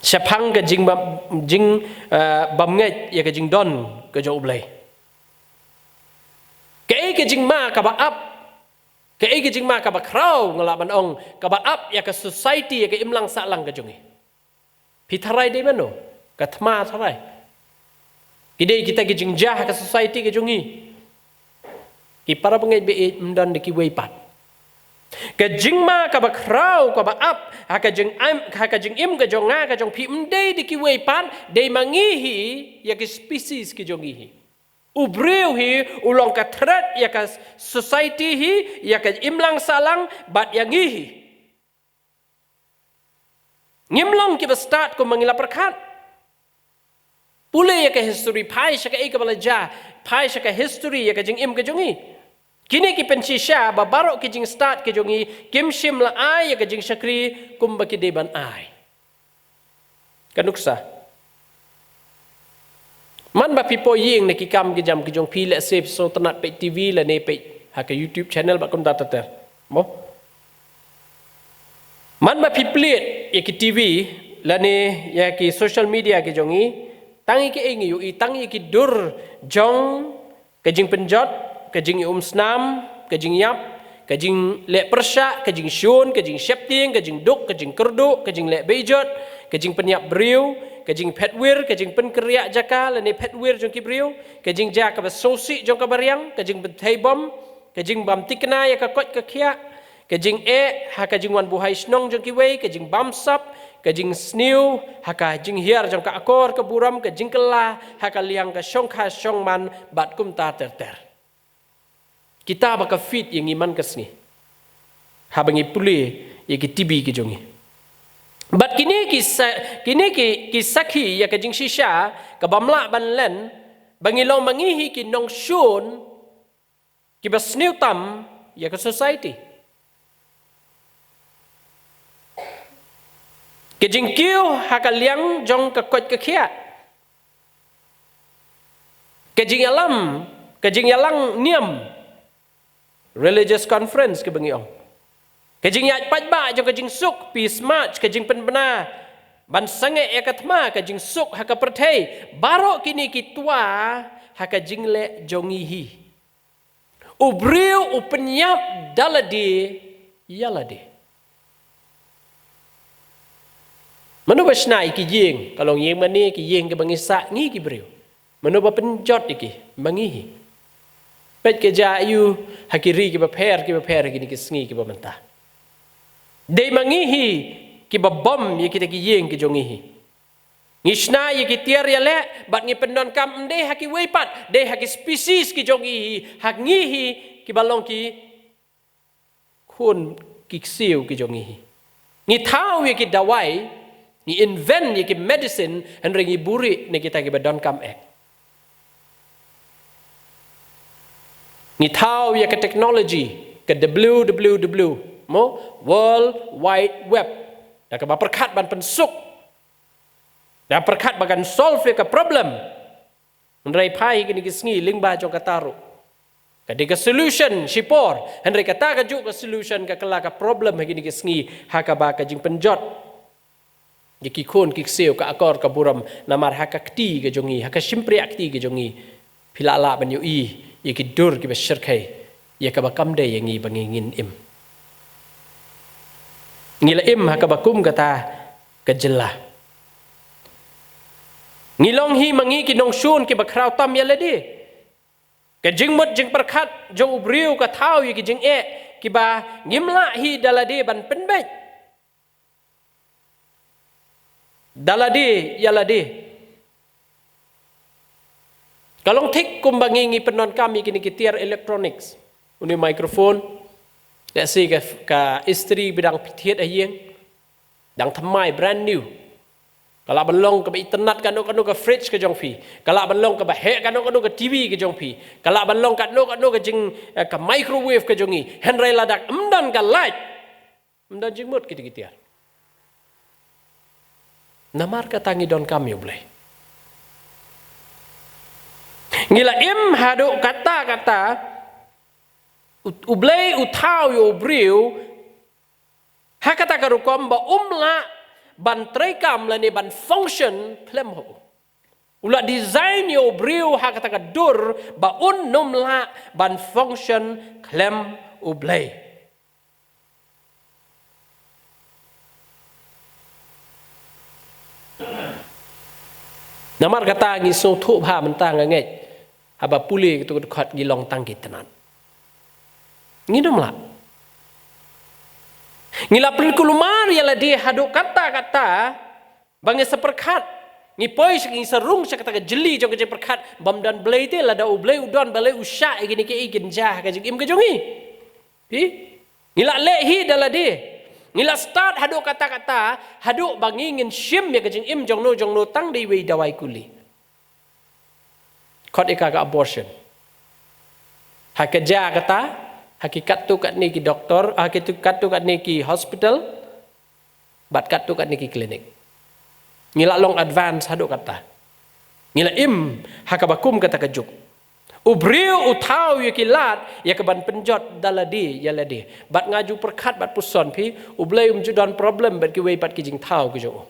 Shaphang ka jing bym, jing, eh, bym ngeit ïa ka jingdon ka jong U Blei. Kaei ka jingma kaba ap, kaei ka jingma kaba khraw nga lah ban ong, kaba ap ïa ka society, ïa ka imlang sahlang ka jong ngi. Phi tharai dei mano, ka thma tharai. Ki dei kita ki jingjia ha ka society ka jong ngi. Ki para bangeit ba ïeit, ym don da kiwei pat. Ka jingma kaba khraw kaba ap ha ka jingim, ha ka jingim ka jong nga ka jong phi, ym dei da kiwei pat, dei ma ngi hi, ïa ki species ki jong ngi hi. U briew hi u long ka threat ïa ka society hi, ïa ka imlang sahlang, bad ïa ngi hi. Ngim long kiba stad kumba ngi la pyrkhat. Pule ïa ka history, phai sha kaei kaba la jia, phai sha ka history ïa ka jingim ka jong ngi. Kine ki pynshisha ba baroh ki jingstad ki jong ngi kim shym la ai ïa ka jingshakri kumba ki dei ban ai. Ka nuksa. Man ba phi poi ïing na ki kam ki jam ki jong phi, lehse phi sngewtynnat peit T V lane peit ha ka YouTube channel bad kumta ter ter. Mo? Man ba phi plied ïa ki T V lane ïa ki social media ki jong ngi, tang ïa ki ei ngi ïohi, tang ïa ki dur jong ka jingpynjot, ka jingumsnam, ka jingïap, ka jingleh pyrshah, ka jingshun, ka jingsheptieng, ka jingduk, ka jingkyrduh, ka jingleh beijot, ka jingpynïap briew, ka jingphetwir, ka jingpynkynriah jaka lane phetwir jong ki briew, ka jingjia kaba sngewsih jong ka bariang, ka jingpynthei bom, ka jingbym thikna ïa ka koit ka khiah, ka jingeh ha ka jingwan buhai shnong jong kiwei, ka jingbamsap, ka jingsniew ha ka jinghiar jong ka akor ka burom, ka jingkylla ha ka liang ka shongkha shongman bad kumta ter ter. Kita ba ka fit ïa ngi man ka sngi haba ngi pule ïa ki T V ki jong ngi. Bad kine ki sa-, kine ki, ki sakhi ïa ka jingshisha kaba ym lah ban len ba ngi long ma ngi hi ki nongshun kiba sniew tam ïa ka society. Ka jingkiew ha ka liang jong ka koit ka khiah, ka jingïalam, ka jingïalang niam, religious conference kaba ngi ong, ka jingïaid paidbah jong ka jingsuk, peace march, ka jingpynbna ban sangeh ïa ka thma, ka jingsuk ha ka pyrthei, baroh kine ki twa ha ka jingleh jong ngi hi. U briew u pynïap da lade ïa lade. Mano ba shna ïa ki ïing, ka long ïing mane, ki ïing kiba ngi sah, ngi ki briew? Mano ba pynjot ïa ki? Ma ngi hi. Peit ka jia aiu ha ki ri kiba pher kiba pher ha kine ki sngi kiba mynta. Dei ma ngi hi kiba bom ïa kita ki ïing ki jong ngi hi. Ngi shna ïa ki tiar ïaleh bad ngi pyndonkam ym dei ha kiwei pat, dei ha ki species ki jong ngi hi, ha ngi hi kiba long ki khun ki ksiew ki jong ngi hi. Ngi thaw ïa ki dawai, ngi invent ïa ki medicine, hynrei ngi buhrieh na kita kiba donkam eh. Ngi thaw ïa ka technology, ka W W W, mo, World Wide Web, da kaba pyrkhat ban pynsuk, da pyrkhat ba kan solve ïa ka problem. Hynrei phai ha kine ki sngi lyngba jong kata ruh ka dei ka solution shipor, hynrei kata kajuh ka solution ka kylla ka problem ha kine ki sngi, ha kaba ka jingpynjot ïa ki khun ki ksiew, ka akor ka burom, namar ha ka kti ka jong ngi, ha ka shympriah kti ka jong ngi, phi lah lah ban ïohi ïa ki dur kiba shyrkhei ïa kaba kam dei ïa ngi ba ngi ngin im. Ngi la im ha kaba kum kata ka jylla. Ngi long hi ma ngi ki nongshun kiba khraw tam ïa lade. Ka jingmut jingpyrkhat jong u briew ka thaw ïa ki jingeh kiba ngim lah hi da lade ban pynbeit. Da lade ïa lade. Ka long thik kumba ngi, ngi pyndonkam ïa kine ki tiar electronics. Une u microphone, lehse ka, ka istri ba dang thied ha ïing, dang thymmai, brand new. Ka lah ban long kaba itynnad kano kano ka fridge ka jong phi. Ka lah ban long kaba heh kano kano ka T V ka jong phi. Ka lah ban long kano kano ka jing, eh, ka microwave ka jong ngi. Hynrei lada ym don ka light, ym don jingmut kita ki tiar. Namar kata ngi donkam ïa U Blei. Ngi la im haduh katta katta, U, U Blei u thaw ïa u briew ha kata ka rukom ba um lah ban treikam lane ban function khlem ha u. U la design ïa u briew ha kata ka dur ba un ym lah ban function khlem U Blei. Namar kata ngi sngewthuh bha mynta, nga ngeit haba pule kito ki dkhot ngi long tang ki tnat. Ngin ym lah. Ngi la pynkulmar ïa lade haduh katta katta ba ngi sa pyrkhat, ngi poi sha, ngi sa rung sha kata ka jylli jong ka jingpyrkhat bym don Blei te. Lada U Blei u don, balei u shah ïa kine kiei kin jia ha ka jingim ka jong ngi? Phi? Ngi la leh hi da lade. Ngi la stad haduh katta katta, haduh ba ngi ngin shim ïa ka jingim jongno jongno tang da iwei i dawai kuli. Khot ïa ka ka abortion. Ha ka jia kata, ha ki katto katne ki doktor, ha ki tu-, katto katne ki hospital, bad katto katne ki klinik. Ngi la long advance haduh katta. Ngi la im ha kaba kum kata ka juk. U briew u thaw ïa ki lad ïa kaban pynjot da lade ïa lade. Bad nga ju pyrkhat bad puson phi, U Blei um ju don problem bad kiwei pat ki jingthaw ki jong u.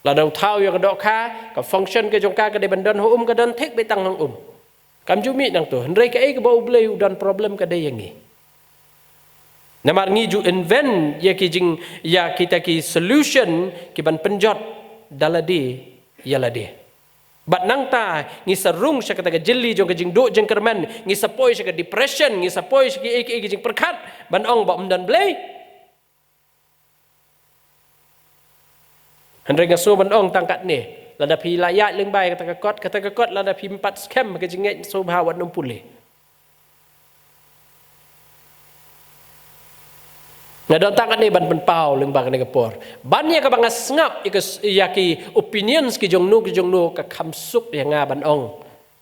Lada u thaw ïa ka dohkha, ka function ka jong ka ka dei ban don ha um, ka don thik beit tang ha um. Kam ju mih nangto, hynrei kaei kaba U Blei u don problem ka dei ïa ngi. Namar ngi ju invent ïa ki jing, ïa kita ki solution kiban pynjot da lade ïa lade. Bad nangta ngi sa rung sha kata ka jylli jong ka jingduh jingkyrmen, ngi sa poi sha ka depression, ngi sa poi sha kiei kiei ki jingpyrkhat ban ong ba ym don Blei. Hynrei nga sngew ban ong tang katne, lada phi la ïaid lyngba ïa kata ka kot, kata ka kot lada phim pat skhem ha ka jingngeit, sngewbha wat nym pule. Nga don tang katne ban pynpaw lyngba kane ka por. Ban ïa kaba nga sngap ïa ka s-, ïa ki opinions ki jong no ki jong no, ka kham suk ïa nga ban ong,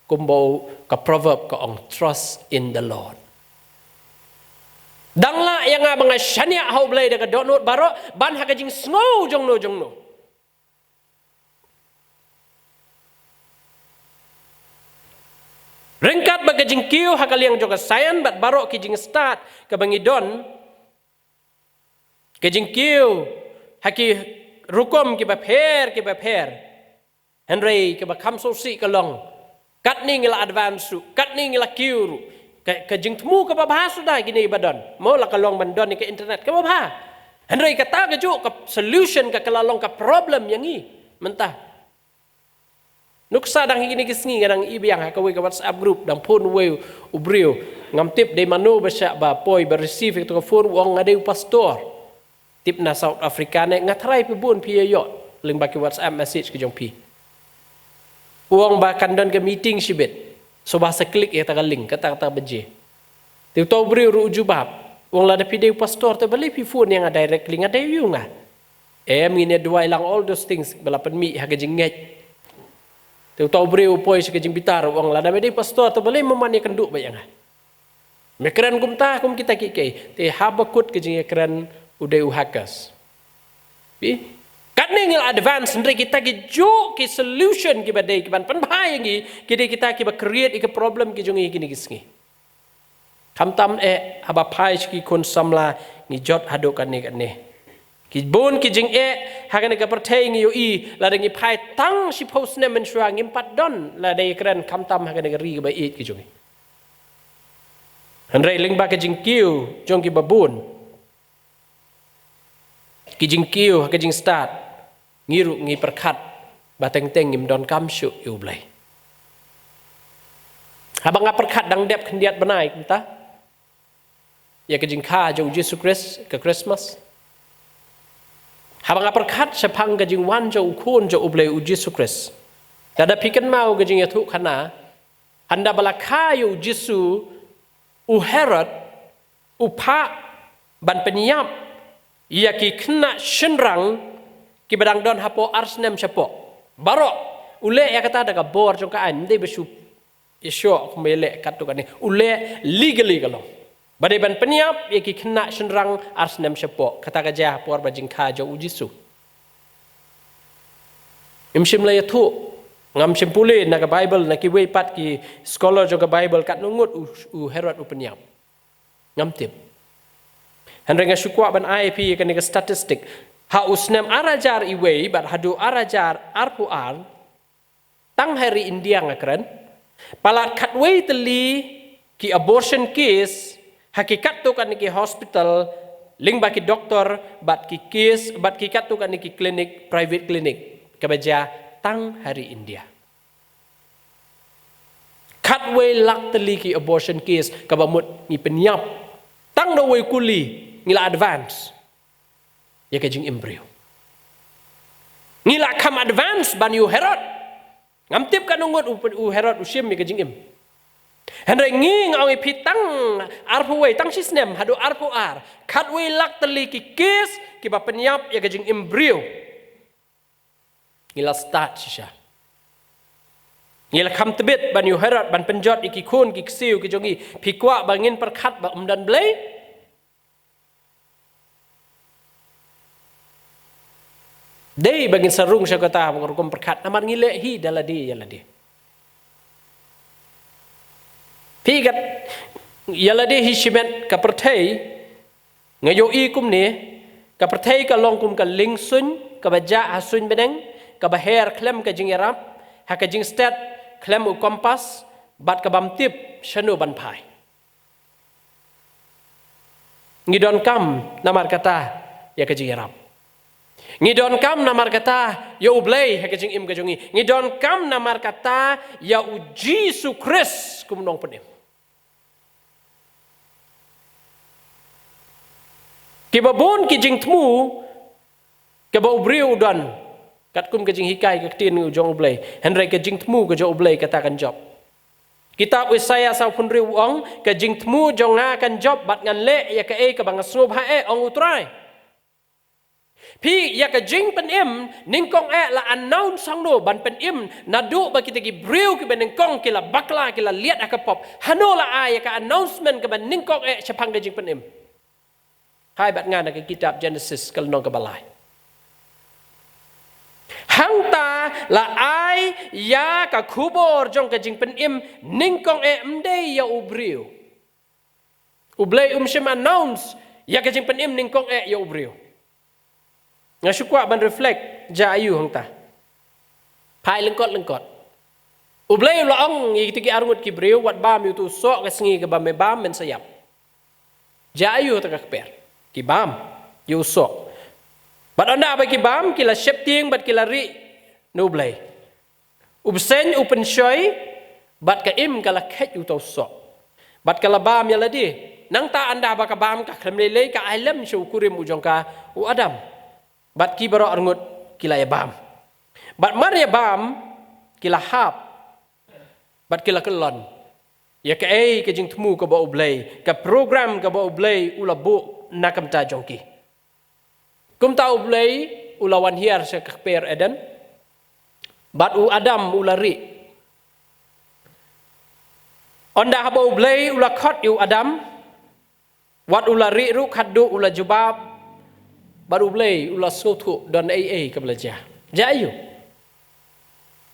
kumba ka proverb ka ong, "Trust in the Lord." Dang lah ïa nga ba nga shaniah ha U Blei da ka dohnud baroh, ban ha ka jingsngew jong no jong no. Ryngkat bad ka jingkiew ha ka liang jong ka science bad baroh ki jingstad kaba ngi don, ka jingkiew ha ki rukom kiba pher kiba pher. Hynrei kaba kham sngewsih ka long, katne ngi la advance ruh, katne ngi la kiew ruh. Ka, ka jingthmu kaba bha suda kine ba don. Mo, la ka long ban don ïa ka internet kaba bha. Hynrei kata kajuh ka solution ka, ka la long ka problem ïa ngi mynta. Nuksa dang hi kine ki sngi nga dang i biang ha kawei ka WhatsApp group, dang phone uwei u briew. Ngam tip dei mano ba shah ba poi ba receive ïa kato ka phone, u ong, "Nga dei u pastor." Tip na South Africa ne, nga tharai phi bun phi ïoh lyngba ki WhatsApp message ki jong phi. U ong ba kan don ka meeting shibit. Sngewbha sa click ïa kata ka link, kata kata baje. Te uto u briew ruh u jubab, u ong, "Lada phi dei u pastor te balei phi phone ïa nga directly, nga dei u ïa nga." Em, ngin ïa duwai lang all those things ba la pynmih ha ka jingngeit. Te uto u briew u poi sha ka jingbitar, u ong, "Lada me dei pastor te balei me man ïakynduh beit ïa nga? Me kren kumta kum kita kiei kiei." Te haba kut ka jingïakren u dei u hackers. Phi? Katne ngi la advance, hynrei kita kijuh ki solution kiba dei kiban pynbha ïa ngi, ki dei kita kiba create ïa ki problem ki jong ngi kine ki sngi. Khamtam eh haba phai sha ki khun samla, ngi jot haduh katne katne. Ki bun ki jingeh ha kane ka pyrthei ngi ïohi, lada ngi phai tang shiphew snem mynshuwa ngim pat don lada ïakren, khamtam ha kane ka ri kaba ïeit ka jong ngi. Hynrei lyngba ka jingkiew jong kiba bun, ki jingkiew ha ka jingstad, ngi ruh ngi pyrkhat ba teng teng ngim donkam shuh ïa U Blei. Haba nga pyrkhat dang dep khyndiat bnai kumta ïa ka jingkha jong U Jisu Khrist, ka Christmas. Haba nga pyrkhat shaphang ka jingwan jong U Khun jong U Blei, U Jisu Khrist. Lada phi kynmaw ka jingïathuhkhana, hynda ba la kha ïa U Jisu, u Herod u phah ban pynïap ïa ki khynnah shynrang kiba dang don hapoh ar snem shapoh. Baroh, u leh ïa kata da ka bor jong ka aiñ, ym dei ba shu ïashoh kumba ïaleh katto katne. U leh legally ka long. Ba dei ban pynïap ïa ki khynnah shynrang ar snem shapoh. Kata ka jia ha por ba jingkha jong U Jisu. Ym shym la ïathuh, ngam shym pule na ka Bible, na kiwei pat ki scholar jong ka Bible, katno ngut u, u Herod u pynïap. Ngam tip. Hynrei nga shu kwah ban ai ïa phi kane ka statistic. Ha u snem ar hajar wei bad haduh ar hajar arphew ar, tang ha ri India nga kren, palat khatwei tylli ki abortion case ha ki katto katne ki hospital lyngba ki doktor bad ki case bad ki katto katne ki clinic, private clinic, kaba jia tang ha ri India. Khatwei lak tylli ki abortion case kaba mut ngi pynïap. Tang da wei kuli ngi la advance ïa ka jingim briew. Ngi la kham advance ban ïa u Herod. Ngam tip katno ngut u, u Herod u shim ïa ka jingim. Hynrei ngi, nga ong ïa phi, tang arphew wei, tang shi snem haduh arphew ar, khatwei lak tylli ki case kiba pynïap ïa ka jingim briew. Ngi la start shisha. Ngi la kham tbit ban ïoh herot ban pynjot ïa ki khun ki ksiew ki jong ngi. Phi kwah ba ngin pyrkhat ba ym don Blei? Dei ba ngin sa rung sha kata ba ka rukom pyrkhat namar ngi leh hi da lade ïa lade. Phi kat ïa lade hi shimet ka pyrthei. Nga ïohi kumne, ka pyrthei ka long kum ka liengsuiñ kaba jah ha suiñ bneng, kaba her khlem ka jingïarap, ha ka jingstet khlem u kompas, bad ka bym tip shano ban phai. Ngi donkam namar kata ïa ka jingïarap. Ngi donkam namar kata ïa U Blei ha ka jingim ka jong ngi. Ngi donkam namar kata ïa U Jisu Khrist kum u nongpynim. Kiba bun ki jingthmu kaba u briew u don, katkum ka jinghikai ka ktien u jong U Blei. Hynrei ka jingthmu ka jong U Blei kata kan jop. Kitab Isaiah saw phew hynriew u ong, ka jingthmu jong nga kan jop bad ngan leh ïa kaei kaba nga sngewbha eh, ong U Trai. Phi, ïa ka jingpynim nyngkong eh la announce hangno ban pynim, naduh ba kita ki briew kiba nyngkong ki la bakla, ki la liat ha ka pop? Hano la ai ïa ka announcement kaba nyngkong eh shaphang ka jingpynim? Hai bad nga na ka kitab Genesis ka lynnong kaba lai. Hangta la ai ïa ka khubor jong ka jingpynim nyngkong eh, ym dei ïa u briew. U Blei um shym announce ïa ka jingpynim nyngkong eh ïa u briew. Nga shu kwah ban reflect, jia aiu hangta? Phai lyngkot lyngkot. U Blei u la ong ïa kita ki arngut ki briew, wat bam ïa uto u soh, ka sngi kaba me bam men sa ïap. Jia aiu hangta ka kper? Ki bam ïa u soh. Bad ynda ba ki bam, ki la sheptieng bad ki la rieh na U Blei. U bseiñ u pynshoi, bad ka im ka la kheit ïa uto u soh. Bad ka la bam ïa lade. Nangta ynda ba ka bam, ka khlem lei lei ka ai lem sha u kurim u jong ka, u Adam. Bad ki baroh arngut ki la ïa bam. Bad mar ïa bam, ki la hap. Bad ki la kyllon ïa kaei ka jingthmu kaba U Blei, ka program kaba U Blei u la buh na ka bynta jong ki. Kumta U Blei u la wan hiar sha ka kper Eden. Bad u Adam u la rieh. Ynda haba U Blei u la khot ïa u Adam, wat u la rieh ruh, khatduh u la jubab. Bad U Blei u la sngewthuh don ei ei kaba la jia. Jia aiu?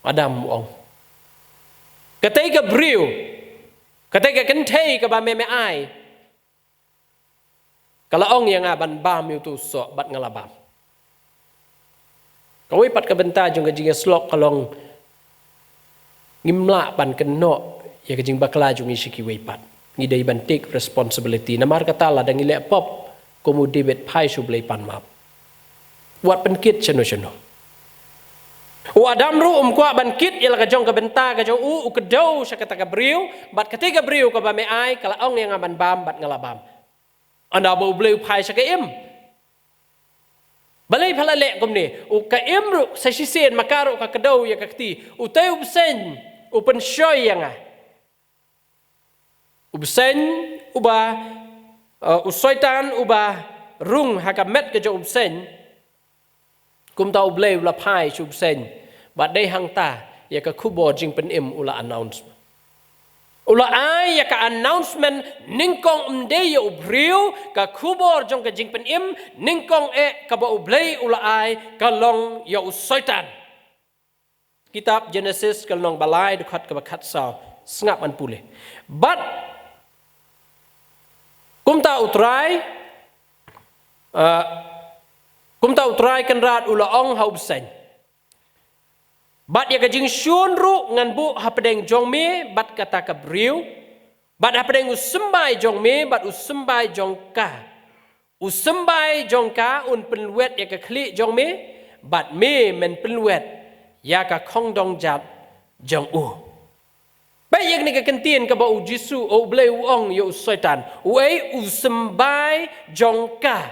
Adam u ong, katei ka briew, katei ka kynthei kaba me me ai, ka la ong ïa nga ban bam ïa uto u soh, bad nga la bam. Kawei pat ka bynta jong ka jingïasyllok ka long, ngim lah ban kynnoh ïa ka jingbakla jong ngi sha kiwei pat. Ngi dei ban take responsibility. Namar kata lada ngi leh pop, kum u David, phai sha U Blei pan map. Wat pynkit shano shano. U Adam ruh um kwah ban kit ïa la ka jong ka bynta ka jong u, u kdew sha kata ka briew, bad katei ka briew kaba me ai, ka la ong ïa nga ban bam, bad nga la bam. Ynda ba U Blei u phai sha ka im. Balei pha la leh kumne? U, ka im ruh sa shisien ma ka ruh ka kdew ïa ka kti. Utei u bseiñ u pynshoi ïa nga. U bseiñ uba, eh, u Soitan uba rung ha ka met ka jong u bseiñ. Kumta U Blei u la phai sha u bseiñ. Bad dei hangta ïa ka khubor jingpynim u la announce. U la ai ïa ka announcement nyngkong, ym dei ïa u briew, ka khubor jong ka jingpynim nyngkong eh kaba U Blei u la ai ka long ïa u Soitan. Kitab Genesis ka lynnong ba lai, dkhot kaba khatsaw, sngap ngan pule. Bad kumta U Trai, eh, kumta U Trai Kynrad u la ong ha u bseiñ, bad ïa ka jingshun ruh ngan buh hapdeng jong me bad kata ka briew, bad hapdeng u symbai jong me bad u symbai jong ka. U symbai jong ka un pynwet ïa ka khlieh jong me, bad me men pynwet ïa ka khongdong jat jong u. Peit ïa kane ka kyntien kaba U Jisu, U Blei u ong ïa u Soitan. Uei? U symbai jong ka.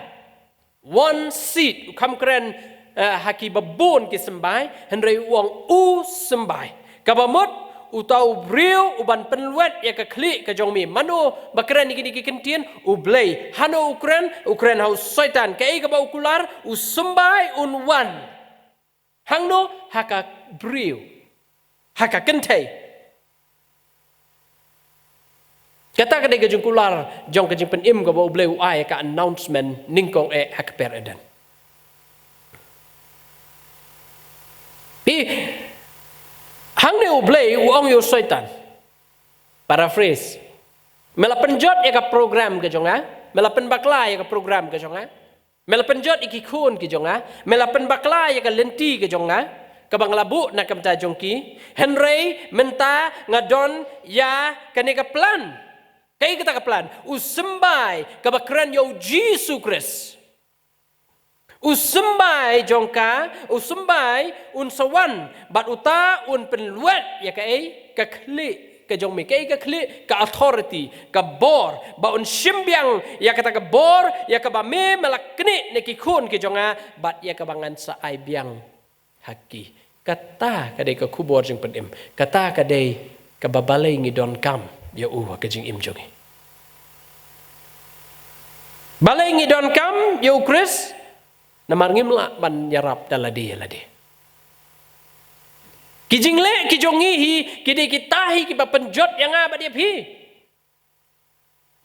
One seed, u kham kren, eh, ha kiba bun ki symbai, hynrei u ong u symbai. Kaba mut, uta u briew uban pynwet ïa ka khlieh ka jong me. Mano ba kren ïa kine ki kyntien? U Blei. Hano u kren? U kren ha u Soitan. Kaei kaba u kular? U symbai un wan. Hangno? Ha ka briew. ha ka kynthei. Kata ka dei ka jingkular jong ka jingpynim kaba U Blei u ai ka announcement nyngkong eh ha ka kper Eden. Ïa hangne U Blei u ong ïa u Soitan. Paraphrase. Me la pynjot ïa ka program ka jong nga, me la pynbakla ïa ka program ka jong nga. Me la pynjot ïa ki khun ki jong nga, me la pynbakla ïa ka lynti ka jong nga, kaba nga la buh na ka bynta jong ki, hynrei mynta nga don ïa kane ka plan. Kaei kata ka plan? U symbai kaba kren ïa U Jisu Khrist. U symbai jong ka, u symbai un sa wan, bad uta un pynlwet ïa kaei, ka khlieh ka jong me, kaei ka khlieh, ka authority, ka bor, ba un shim biang ïa kata ka bor, ïa kaba me me la knieh na ki khun ki jong nga, bad ïa kaba ngan sa ai biang ha ki. Kata ka dei ka khubor jingpynim, kata ka dei kaba balei ngi donkam ïa u ha ka jingim jong ngi. Balei ngi donkam ïa U Khrist? Namar ngim lah ban ïarap da lade ïa lade. Ki jingleh ki jong ngi hi, ki dei kita hi kiba pynjot ïa nga bad ïa phi.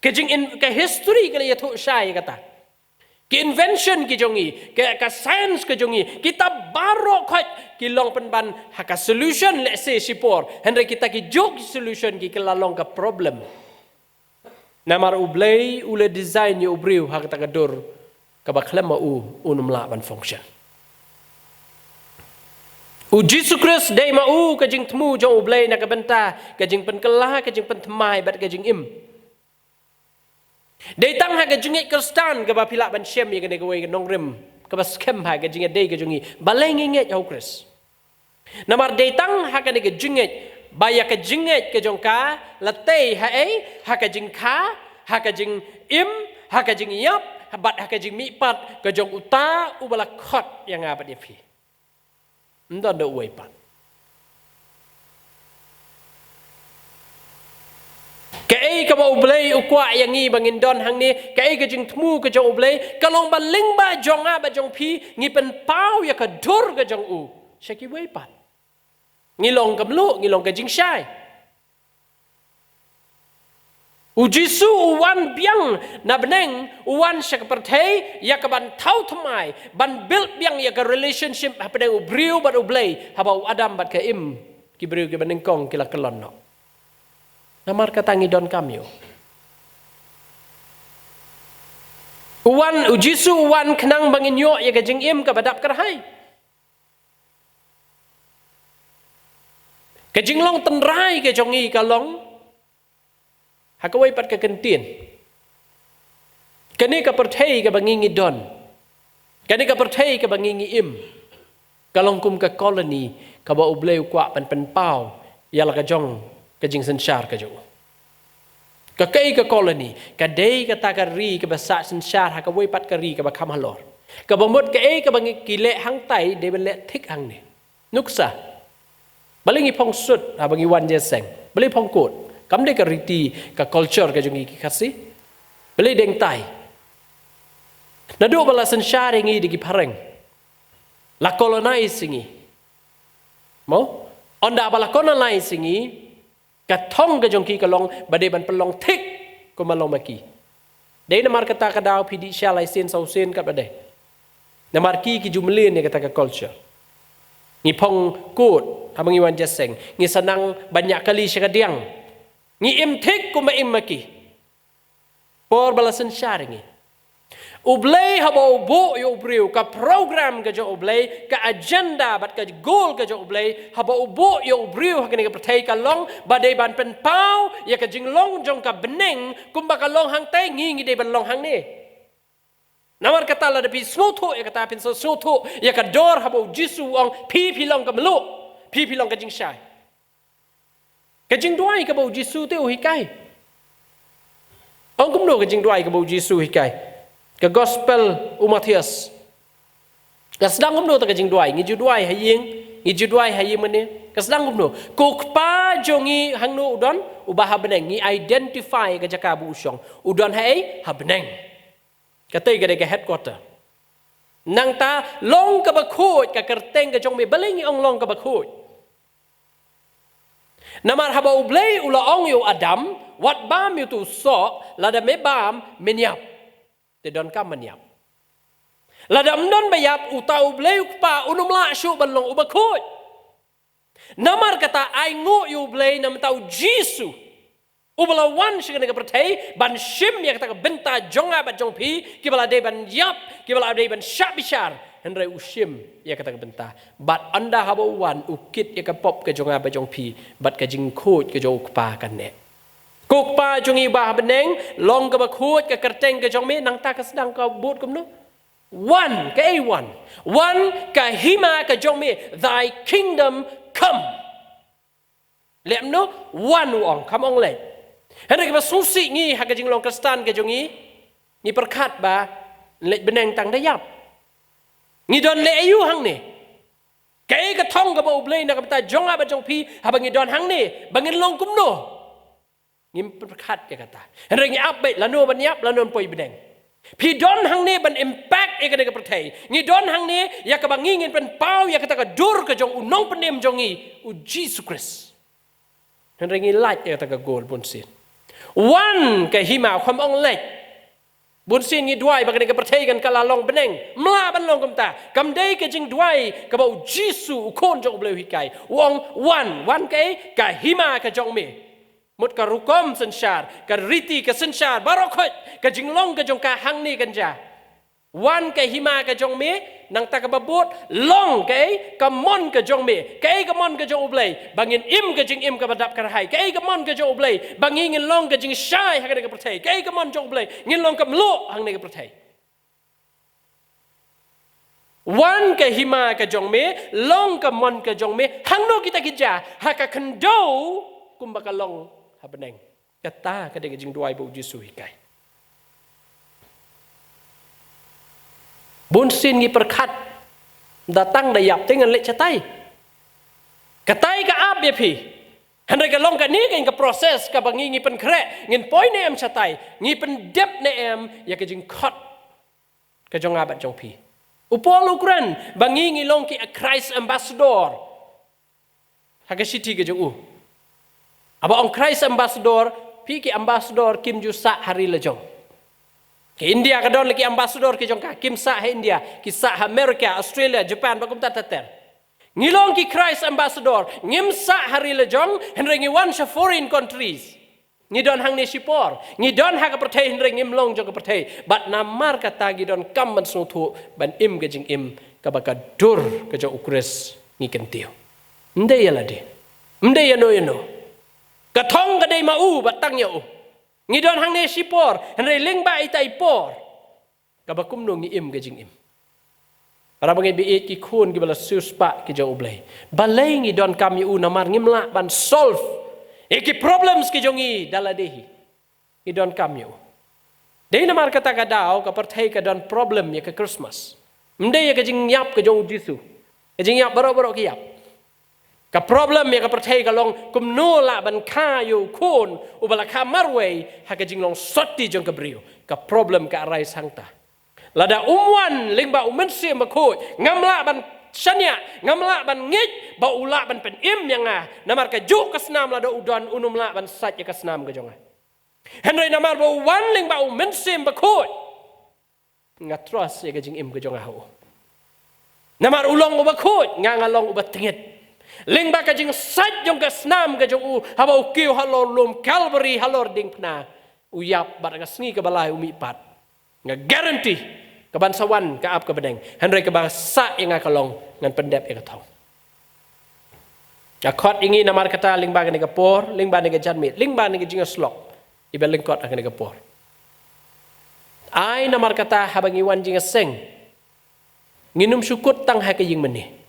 Ka jing in, ka history ka la ïathuh shai kata. Ki invention ki jong ngi, ka, ka science ka jong ngi, kita baroh khoit ki long pynban ha ka solution lehse shipor. Hynrei kita ki juh ki solution ki, ki la long ka problem. Namar U Blei u la design ïa u briew ha kata ka dur kaba khlem ma u un ym lah ban function. U Jisu Khrist dei ma u ka jingthmu jong U Blei na ka bynta ka jingpynkylla, ka jingpynthymmai bad ka jingim. Dei tang ha ka jingngeit Khristan kaba phi lah ban shem ïa kane kawei ka nongrim kaba skhem ha ka jingïadei ka jong ngi. Balei ngi ngeit ha U Khrist? Namar dei tang ha kane ka jingngeit, ba ïa ka jingngeit ka jong ka la tei ha ei, ha ka jingkha, ha ka jingim, ha ka jingïap, bad ha ka jingmihpat ka jong uta uba la khot ïa nga bad ïa phi. Ym don da uwei pat. Kaei kaba U Blei u kwah ïa ngi ba ngin don hangne, kaei ka jingthmu ka jong U Blei, ka long ba lyngba jong nga bad jong phi, ngi pynpaw ïa ka dur ka jong u sha kiwei pat. Ngi long ka mluh, ngi long ka jingshai. U Jisu u wan biang na bneng, u wan sha ka pyrthei ïa ka ban thaw thymmai, ban build biang ïa ka relationship hapdeng u briew bad U Blei, haba u Adam bad ka Im, ki briew kiba nyngkong ki la kyllon noh. Namar kata ngi donkam ïa u. U wan, u Jisu u wan khnang ba ngin ïoh ïa ka jingim kaba dap kyrhai. Ka jinglong tynrai ka jong ngi ka long ha kawei pat ka kyntien. Kane ka pyrthei kaba ngi ngi don, kane ka pyrthei kaba ngi ngi im, ka long kum ka colony kaba U Blei u kwah ban pynpaw ïa la ka jong ka jingsynshar ka jong u. Ka kaei ka colony? Ka dei kata ka ri kaba sah synshar ha kawei pat ka ri kaba kham halor. Kaba mut kaei kaba ngi ki leh hangtai dei ban leh thik hangne. Nuksa. Balei ngi phong suit haba ngi wan jingïaseng? Balei phong coat? Kam dei ka riti, ka culture ka jong ngi ki Khasi? Balei deng tai? Naduh ba la synshar ïa ngi da ki phareng, la colonize ïa ngi. Mo? Ynda ba la colonize ïa ngi, ka thong ka jong ki ka long ba dei ban pynlong thik kumba long ma ki. Dei namar kata ka daw phi dih sha lai sien saw sien katba dei. Namar ki ki ju mlien ïa kata ka culture. Ngi phong coat haba ngi wan jingïaseng, ngi sa nang ban ñiah kali sha ka diang. Ngi im thik kumba im ma ki. Por ba la synshar ïa ngi. U Blei haba u buh ïa u briew, ka program ka jong U Blei, ka agenda bad ka goal ka jong U Blei, haba u buh ïa u briew ha kane ka pyrthei ka long ba dei ban pynpaw ïa ka jinglong jong ka bneng kumba ka long hangtai, ngi ngi dei ban long hangne. Namar kata lada phi sngewthuh ïa kata, phin sa sngewthuh ïa ka dor haba u Jisu u ong, phi phi long ka mluh, phi phi long ka jingshai. Ka jingduwai kaba u Jisu te u hikai. Ong kumno ka jingduwai kaba u Jisu u hikai? Ka Gospel u Mathaios. Ka sdang kumno ta ka jingduwai? Ngi ju duwai ha ïing, ngi ju duwai ha ïing mane. Ka sdang kumno? Ko Kpa jong ngi hangno u don? Uba ha bneng. Ngi identify ka jaka ba u shong. U don ha ei? Ha bneng. Katei ka dei ka headquarter. Nangta long kaba khuid, ka kyrteng ka jong me. Balei ngi ong long kaba khuid? Namar haba U Blei u la ong ïa u Adam, wat bam ïa utu u soh, lada me bam, men ïap. Te donkam ban ïap. Lada ym don ba ïap, uta U Blei u Kpa un ym lah shuh ban long uba khuid. Namar kata ainguh ïa U Blei namar uta U Jisu, uba la wan sha kane ka pyrthei ban shim ïa kata ka bynta jong nga bad jong phi, kiba la dei ban ïap, kiba la dei ban shah bishar, hynrei u shim ïa kata ka bynta. Bad ynda haba u wan, u kit ïa ka pop ka jong nga bad jong phi bad ka jingkhuid ka jong U Kpa kan neh. Ko Kpa jong ngi ba ha bneng, long kaba khuid ka kyrteng ka jong me. Nangta ka sdang ka bud kumno? Wan, kaei wan? Wan ka hima ka jong me, thy kingdom come. Leh kumno? Wan, u ong, kam ong leit. Hynrei kaba sngewsih ngi ha ka jinglong Khristan ka jong ngi, ngi pyrkhat ba leit bneng tang da ïap. Ngi don leh aïu hangne? Kaei ka thong kaba U Blei na ka bynta jong nga bad jong phi, haba ngi don hangne, ba ngin long kumno? Ngim pyrkhat ïa kata. Hynrei ngi ap beit lano ban ïap, lano ban poi bneng. Phi don hangne ban impact ïa kane ka pyrthei. Ngi don hangne ïa kaba ngi ngin pynpaw ïa kata ka dur ka jong U Nongpynim jong ngi, U Jisu Khrist. Hynrei ngi lait ïa kata ka goal bunsien. Wan ka hima, kam ong leit. Bunsien ngi duwai ba kane ka pyrthei kan kylla long bneng. Ym lah ban long kumta. Kam dei ka jingduwai kaba U Jisu, U Khun jong U Blei, u hikai. U ong wan, wan kaei? Ka hima ka jong me. Mut ka rukom synshar, ka riti ka synshar baroh khoit, ka jinglong ka jong ka hangne kan jia. Wan ka hima ka jong me, nangta kaba bud, long kaei? Ka mon ka jong me. Kaei ka mon ka jong U Blei? Ba ngin im ka jingim kaba dap kyrhai. Kaei ka mon ka jong U Blei? Ba ngi ngin long ka jingshai ha kane ka pyrthei. Kaei ka mon jong U Blei? Ngin long ka mluh hangne ka pyrthei. Wan ka hima ka jong me, long ka mon ka jong me, hangno kita ki jia? Ha ka khyndew kumba ka long ha bneng. Kata ka dei ka jingduwai ba U Jisu u hikai. Bunsien ngi pyrkhat da tang da ïap te ngan leit shatai. Katai ka ap ïa phi. Hynrei ka long kane ka, ka process kaba ngi, ngi pynkhreh, ngin poi ne em shatai, ngi pyndep ne em ïa ka jingkhot ka jong nga bad jong phi. U Paul u kren ba ngi, ngi long ki Christ ambassador. Ha ka shithi ka jong u, haba ong Christ ambassador, phi, ki ambassador kim ju sah ha ri la jong. Ki India ka don la ki ambassador ki jong ka, kim sah ha India, ki sah ha America, Australia, Japan, bad kumta ter ter. Ngi long ki Christ ambassador, ngim sah ha ri la jong, hynrei ngi wan sha foreign countries. Ngi don hangne shipor, ngi don ha ka pyrthei hynrei ngim long jong ka pyrthei. Bad namar kata ngi donkam ban sngewthuh ban im ka jingim kaba ka dur ka jong U Khrist ngi kyntiew. Ym dei ïa lade. Ym dei ïano ïano. Ka thong ka dei ma u bad tang ïa u. Ngi don hangne shipor, hynrei lyngba ita i por, kaba kumno ngi im ka jingim. Para bangeit, ba ïeit ki khun kiba la siewspah ki jong U Blei, balei ngi donkam ïa u? Namar ngim lah ban solve ïa ki problems ki jong ngi da lade hi. Ngi donkam ïa u. Dei namar kata ka daw ka pyrthei ka don problem ïa ka Christmas. Ym dei ïa ka jingïap ka jong U Jisu. Ka jingïap baroh baroh ki ïap. Ka problem ïa ka pyrthei ka long kumno lah ban kha ïa u khun uba la kha marwei ha ka jinglong sotti jong ka briew. Ka problem ka arise hangta. Lada um wan lyngba U Mynsiem Bakhuid, ngam lah ban shaniah, ngam lah ban ngeit ba u lah ban pynim ïa nga. Namar kajuh ka snam lada u don, un ym lah ban sait ïa ka snam ka jong nga. Hynrei namar ba u wan lyngba U Mynsiem Bakhuid, nga trust ïa ka jingim ka jong nga ha u. Namar u long uba khuid, nga nga long uba tyngit. Lyngba ka jingsait jong ka snam ka jong u, haba u kiew halor lum Calvary, halor diengphna, u ïap bad ha ka sngi kaba lai u mihpat. Nga guarantee ka ban sa wan ka ap ka bneng. Hynrei kaba sah ïa nga ka long ngan pyndep ïa ka thong. Nga khot ïa ngi namar kata lyngba kane ka por, lyngba kane ka janmiet, lyngba kane ka jingïasyllok, iba lyngkot ha kane ka por. Ai namar kata haba ngi wan jingïaseng, ngin ym shu kut tang ha ka ïing mane.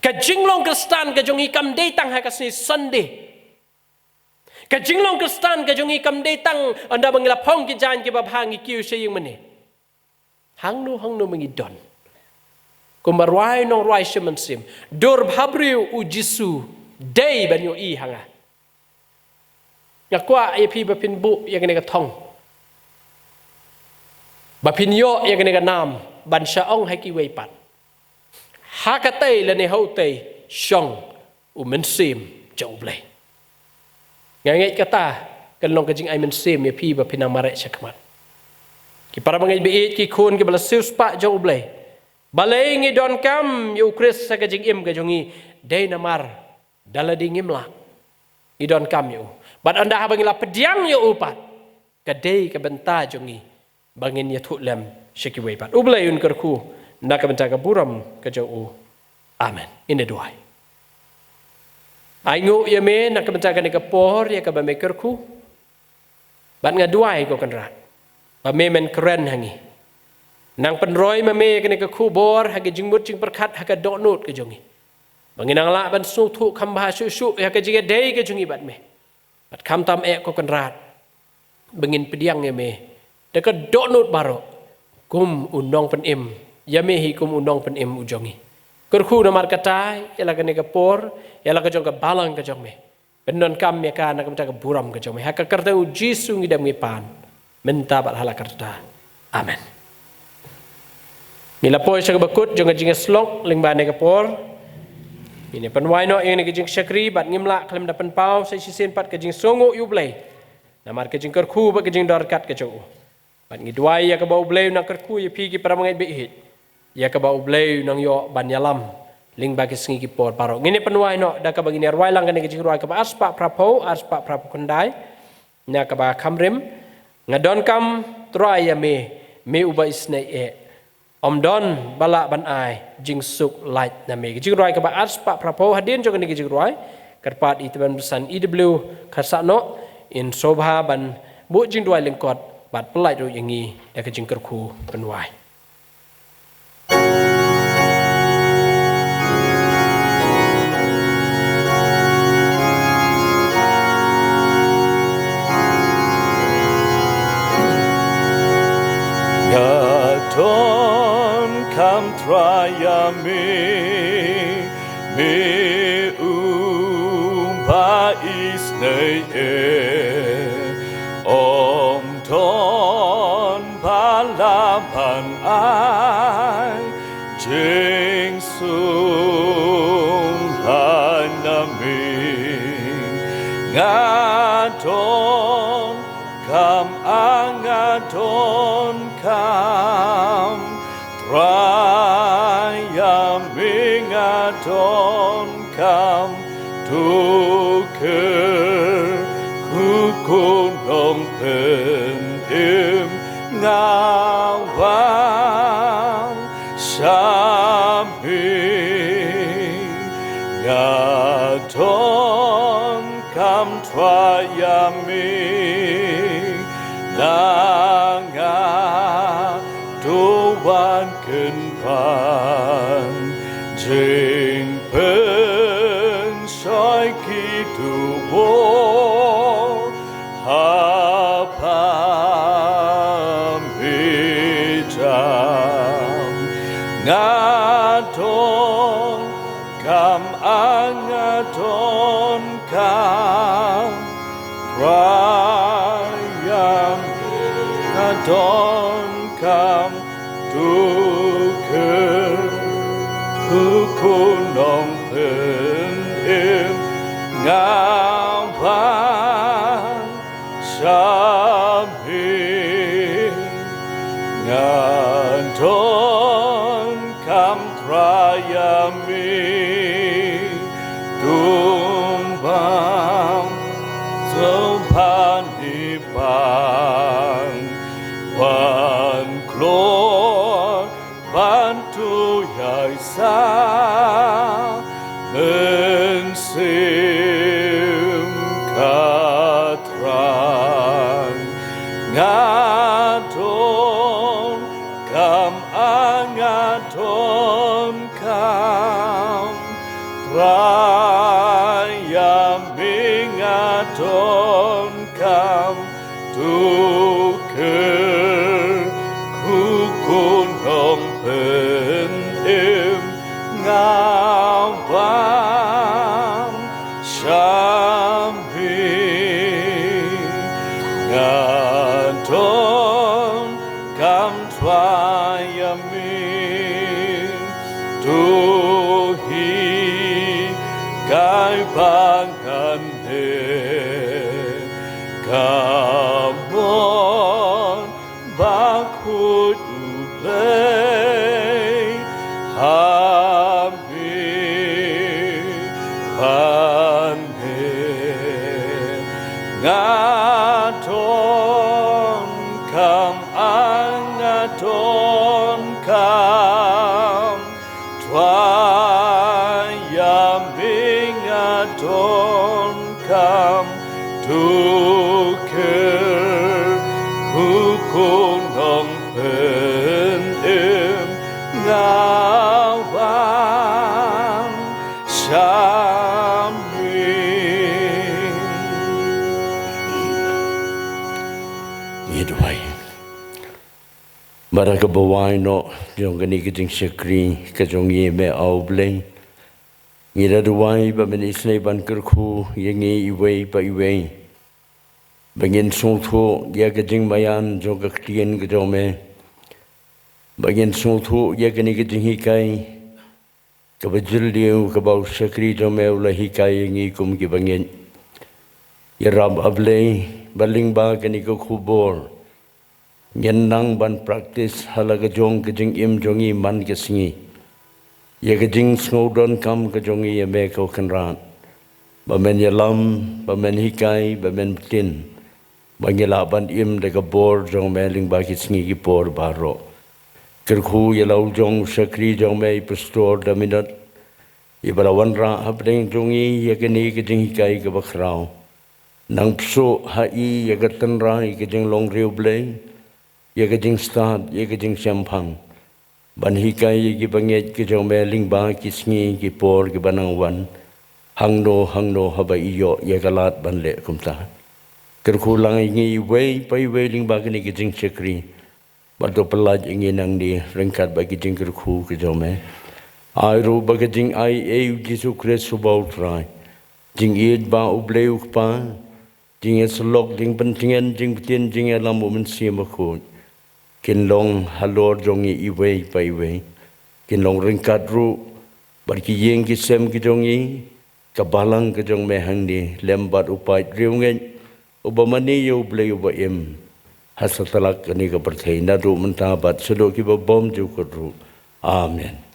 Ka jinglong Khristan ka jong ngi kam dei tang ha ka sngi Sunday. Ka jinglong Khristan ka jong ngi kam dei tang ynda ba ngi la phong ki jaiñ kiba bha ngi kiew sha ïing mane. Hangno hangno ma ngi don, kumba rwai nongrwai shi mynsiem, dur bhabriew U Jisu dei ban ïohi ha nga. Nga kwah ïa phi ba phin buh ïa kane ka thong, ba phin ïoh ïa kane ka nam ban sha ong ha kiwei pat, ha katei lane ha utei, shong U Mynsiem jong U Blei. Nga ngeit kata kan long ka jingai mynsiem ïa phi ba phin nang mareh shakhmat. Ki para bangeit baieit, ki khun kiba la siewspah jong U Blei, balei ngi donkam ïa U Khrist ha ka jingim ka jong ngi? Dei namar da lade ngim lah ngi donkam ïa u. Bad ynda haba ngi la pdiang ïa u pat, ka dei ka bynta jong ngi ba ngin ïathuh lem sha kiwei pat. U Blei un kyrkhu na ka bynta ka burom ka jong u. Amen. Ngin ïa duwai. Ai nguh ïa me na ka bynta kane ka por ïa kaba me kyrkhu. Bad nga duwai, ko Kynrad, ba me men kren ha ngi. Nang pynroi ma me kane ka khubor ha ka jingmut jingpyrkhat ha ka dohnud ka jong ngi, ba ngin nang lah ban sngewthuh kham bha shuh shuh ïa ka jingïadei ka jong ngi bad me. Bad khamtam eh, ko Kynrad, ba ngin pdiang ïa me da ka dohnud baroh kum u nongpynim, ïa me hi kum u nongpynim u jong ngi. Kyrkhu namar kata ïa la kane ka por, ïa la ka jong ka balang ka jong me. Pyndonkam ïa ka na ka bynta ka burom ka jong me. Ha ka kyrteng U Jisu ngi dem ngi pan, mynta bad ha la karta. Amen. Ngi la poi sha kaba kut jong ka jingïasyllok lyngba kane ka por. Ngin ïa pynwai noh ïa kane ka jingshakri bad ngim lah khlem da pynpaw sa shisien pat ka jingsngewnguh ïa U Blei namar ka jingkyrkhu bad ka jingdon ryngkat ka jong u. Bad ngi duwai ïa kaba U Blei un nang kyrkhu ïa phi, ki para bangeit baieit, ïa kaba U Blei un nang ïoh ban ïalam lyngba ki sngi ki por baroh. Ngin ïa pynwai noh da kaba ngin ïa rwai lang kane ka jingrwai kaba arspah phraphew, arspah phraphew khyndai, na kaba kham rim. Nga donkam Trai ïa me, me uba isynei eh, ym don ba lah ban ai jingsuk lait na me. Ka jingrwai kaba arspah phraphew. Hadien jong kane ka jingrwai, kyrpad ïa i tymmen basan E W Kharsahnoh in sngewbha ban buh jingduwai lyngkot bad pyllait ruh ïa ngi da ka jingkyrkhu pynwai. Nga donkam Trai ïa me, me uba isynei eh, ym don ba lah ban ai jingsuk lait na me. Nga donkam, ah, nga donkam Trai ïa me, nga donkam, to kyrkhu, ko Nongpynim, nga wan sha me. Nga donkam Trai ïa me, na nga to wan kynpan jingpynshoi kito ha ba me jan. Nga don kam, ah, nga donkam Trai ïa me, nga donkam, to kyrkhu, ko Nongpynim, nga wan sha me. Nga donkam Trai ïa me, to bam sngewbha ne ban wan kloi ban tu ïa sa mynsiem ka Trai. Nga donkam, ah, nga donkam Trai ïa me, nga donkam, to kyrkhu, ko Nongpynim, nga wan sha me. Nga donkam Trai ïa me, to hikai ba ngan Ka mon ba kut U Blei ha mi ban me. Nga donkam, nga donkam. Twa ïa mi nga donkam, to kyrkhu, ko Nongpynim, nga wan sha mi. Ngi duwai. Bad ha kaba wai noh jong kane ka jingshakri ka jong ngi, me A Blei, ngi da duwai ba men isynei ban kyrkhu ïa ngi iwei pa iwei, ba ngin sngewthuh ïa ka jingmaïan jong ka ktien ka jong me, ba ngin sngewthuh ïa kane ka jinghikai kaba jylliew kaba u shakri jong me u la hikai ïa ngi kum ki bangeit. Ïarap, A Blei, ba lyngba kane ka khubor ngin nang ban practice ha la ka jong ka jingim jong ngi man ka sngi, ïa ka jingsngewdonkam ka jong ngi ïa me, ko Kynrad, ba men ïalam, ba men hikai, ba men btin, ba ngi lah ban im da ka bor jong me lyngba ki sngi ki por baroh. Kyrkhu ïa la u jong u shakri jong me, i Pastor Daminot, iba la wanrah hapdeng jong ngi ïa kane ka jinghikai kaba khraw. Nang pynsuh ha i ïa ka tynrai ka jinglong riewblei, ïa ka jingstad, ïa ka jingshemphang, ban hikai ïa ki bangeit ki jong me lyngba ki sngi ki por kiba nang wan, hangno hangno haba i ïoh ïa ka lad ban leh kumta. Kyrkhu lang ïa ngi iwei pa iwei lyngba kane ka jingshakri, bad to pyllait ïa ngi nangne ryngkat bad ki jingkyrkhu ki jong me. Ai ruh ba ka jingai ei U Jisu Khrist uba U Trai, jingïeit ba U Blei U Kpa, jingïasyllok, jingpyntngen, jingbtin, jingïalam U Mynsiem Bakhuid, kin long halor jong ngi iwei pa iwei. Kin long ryngkat ruh bad ki ïing ki sem ki jong ngi, ka balang ka jong me hangne, lem bad u paid riewngeit uba mane ïa U Blei uba im, ha satlak kane ka pyrthei, naduh mynta bad shaduh kiba bymjukut ruh. Amen.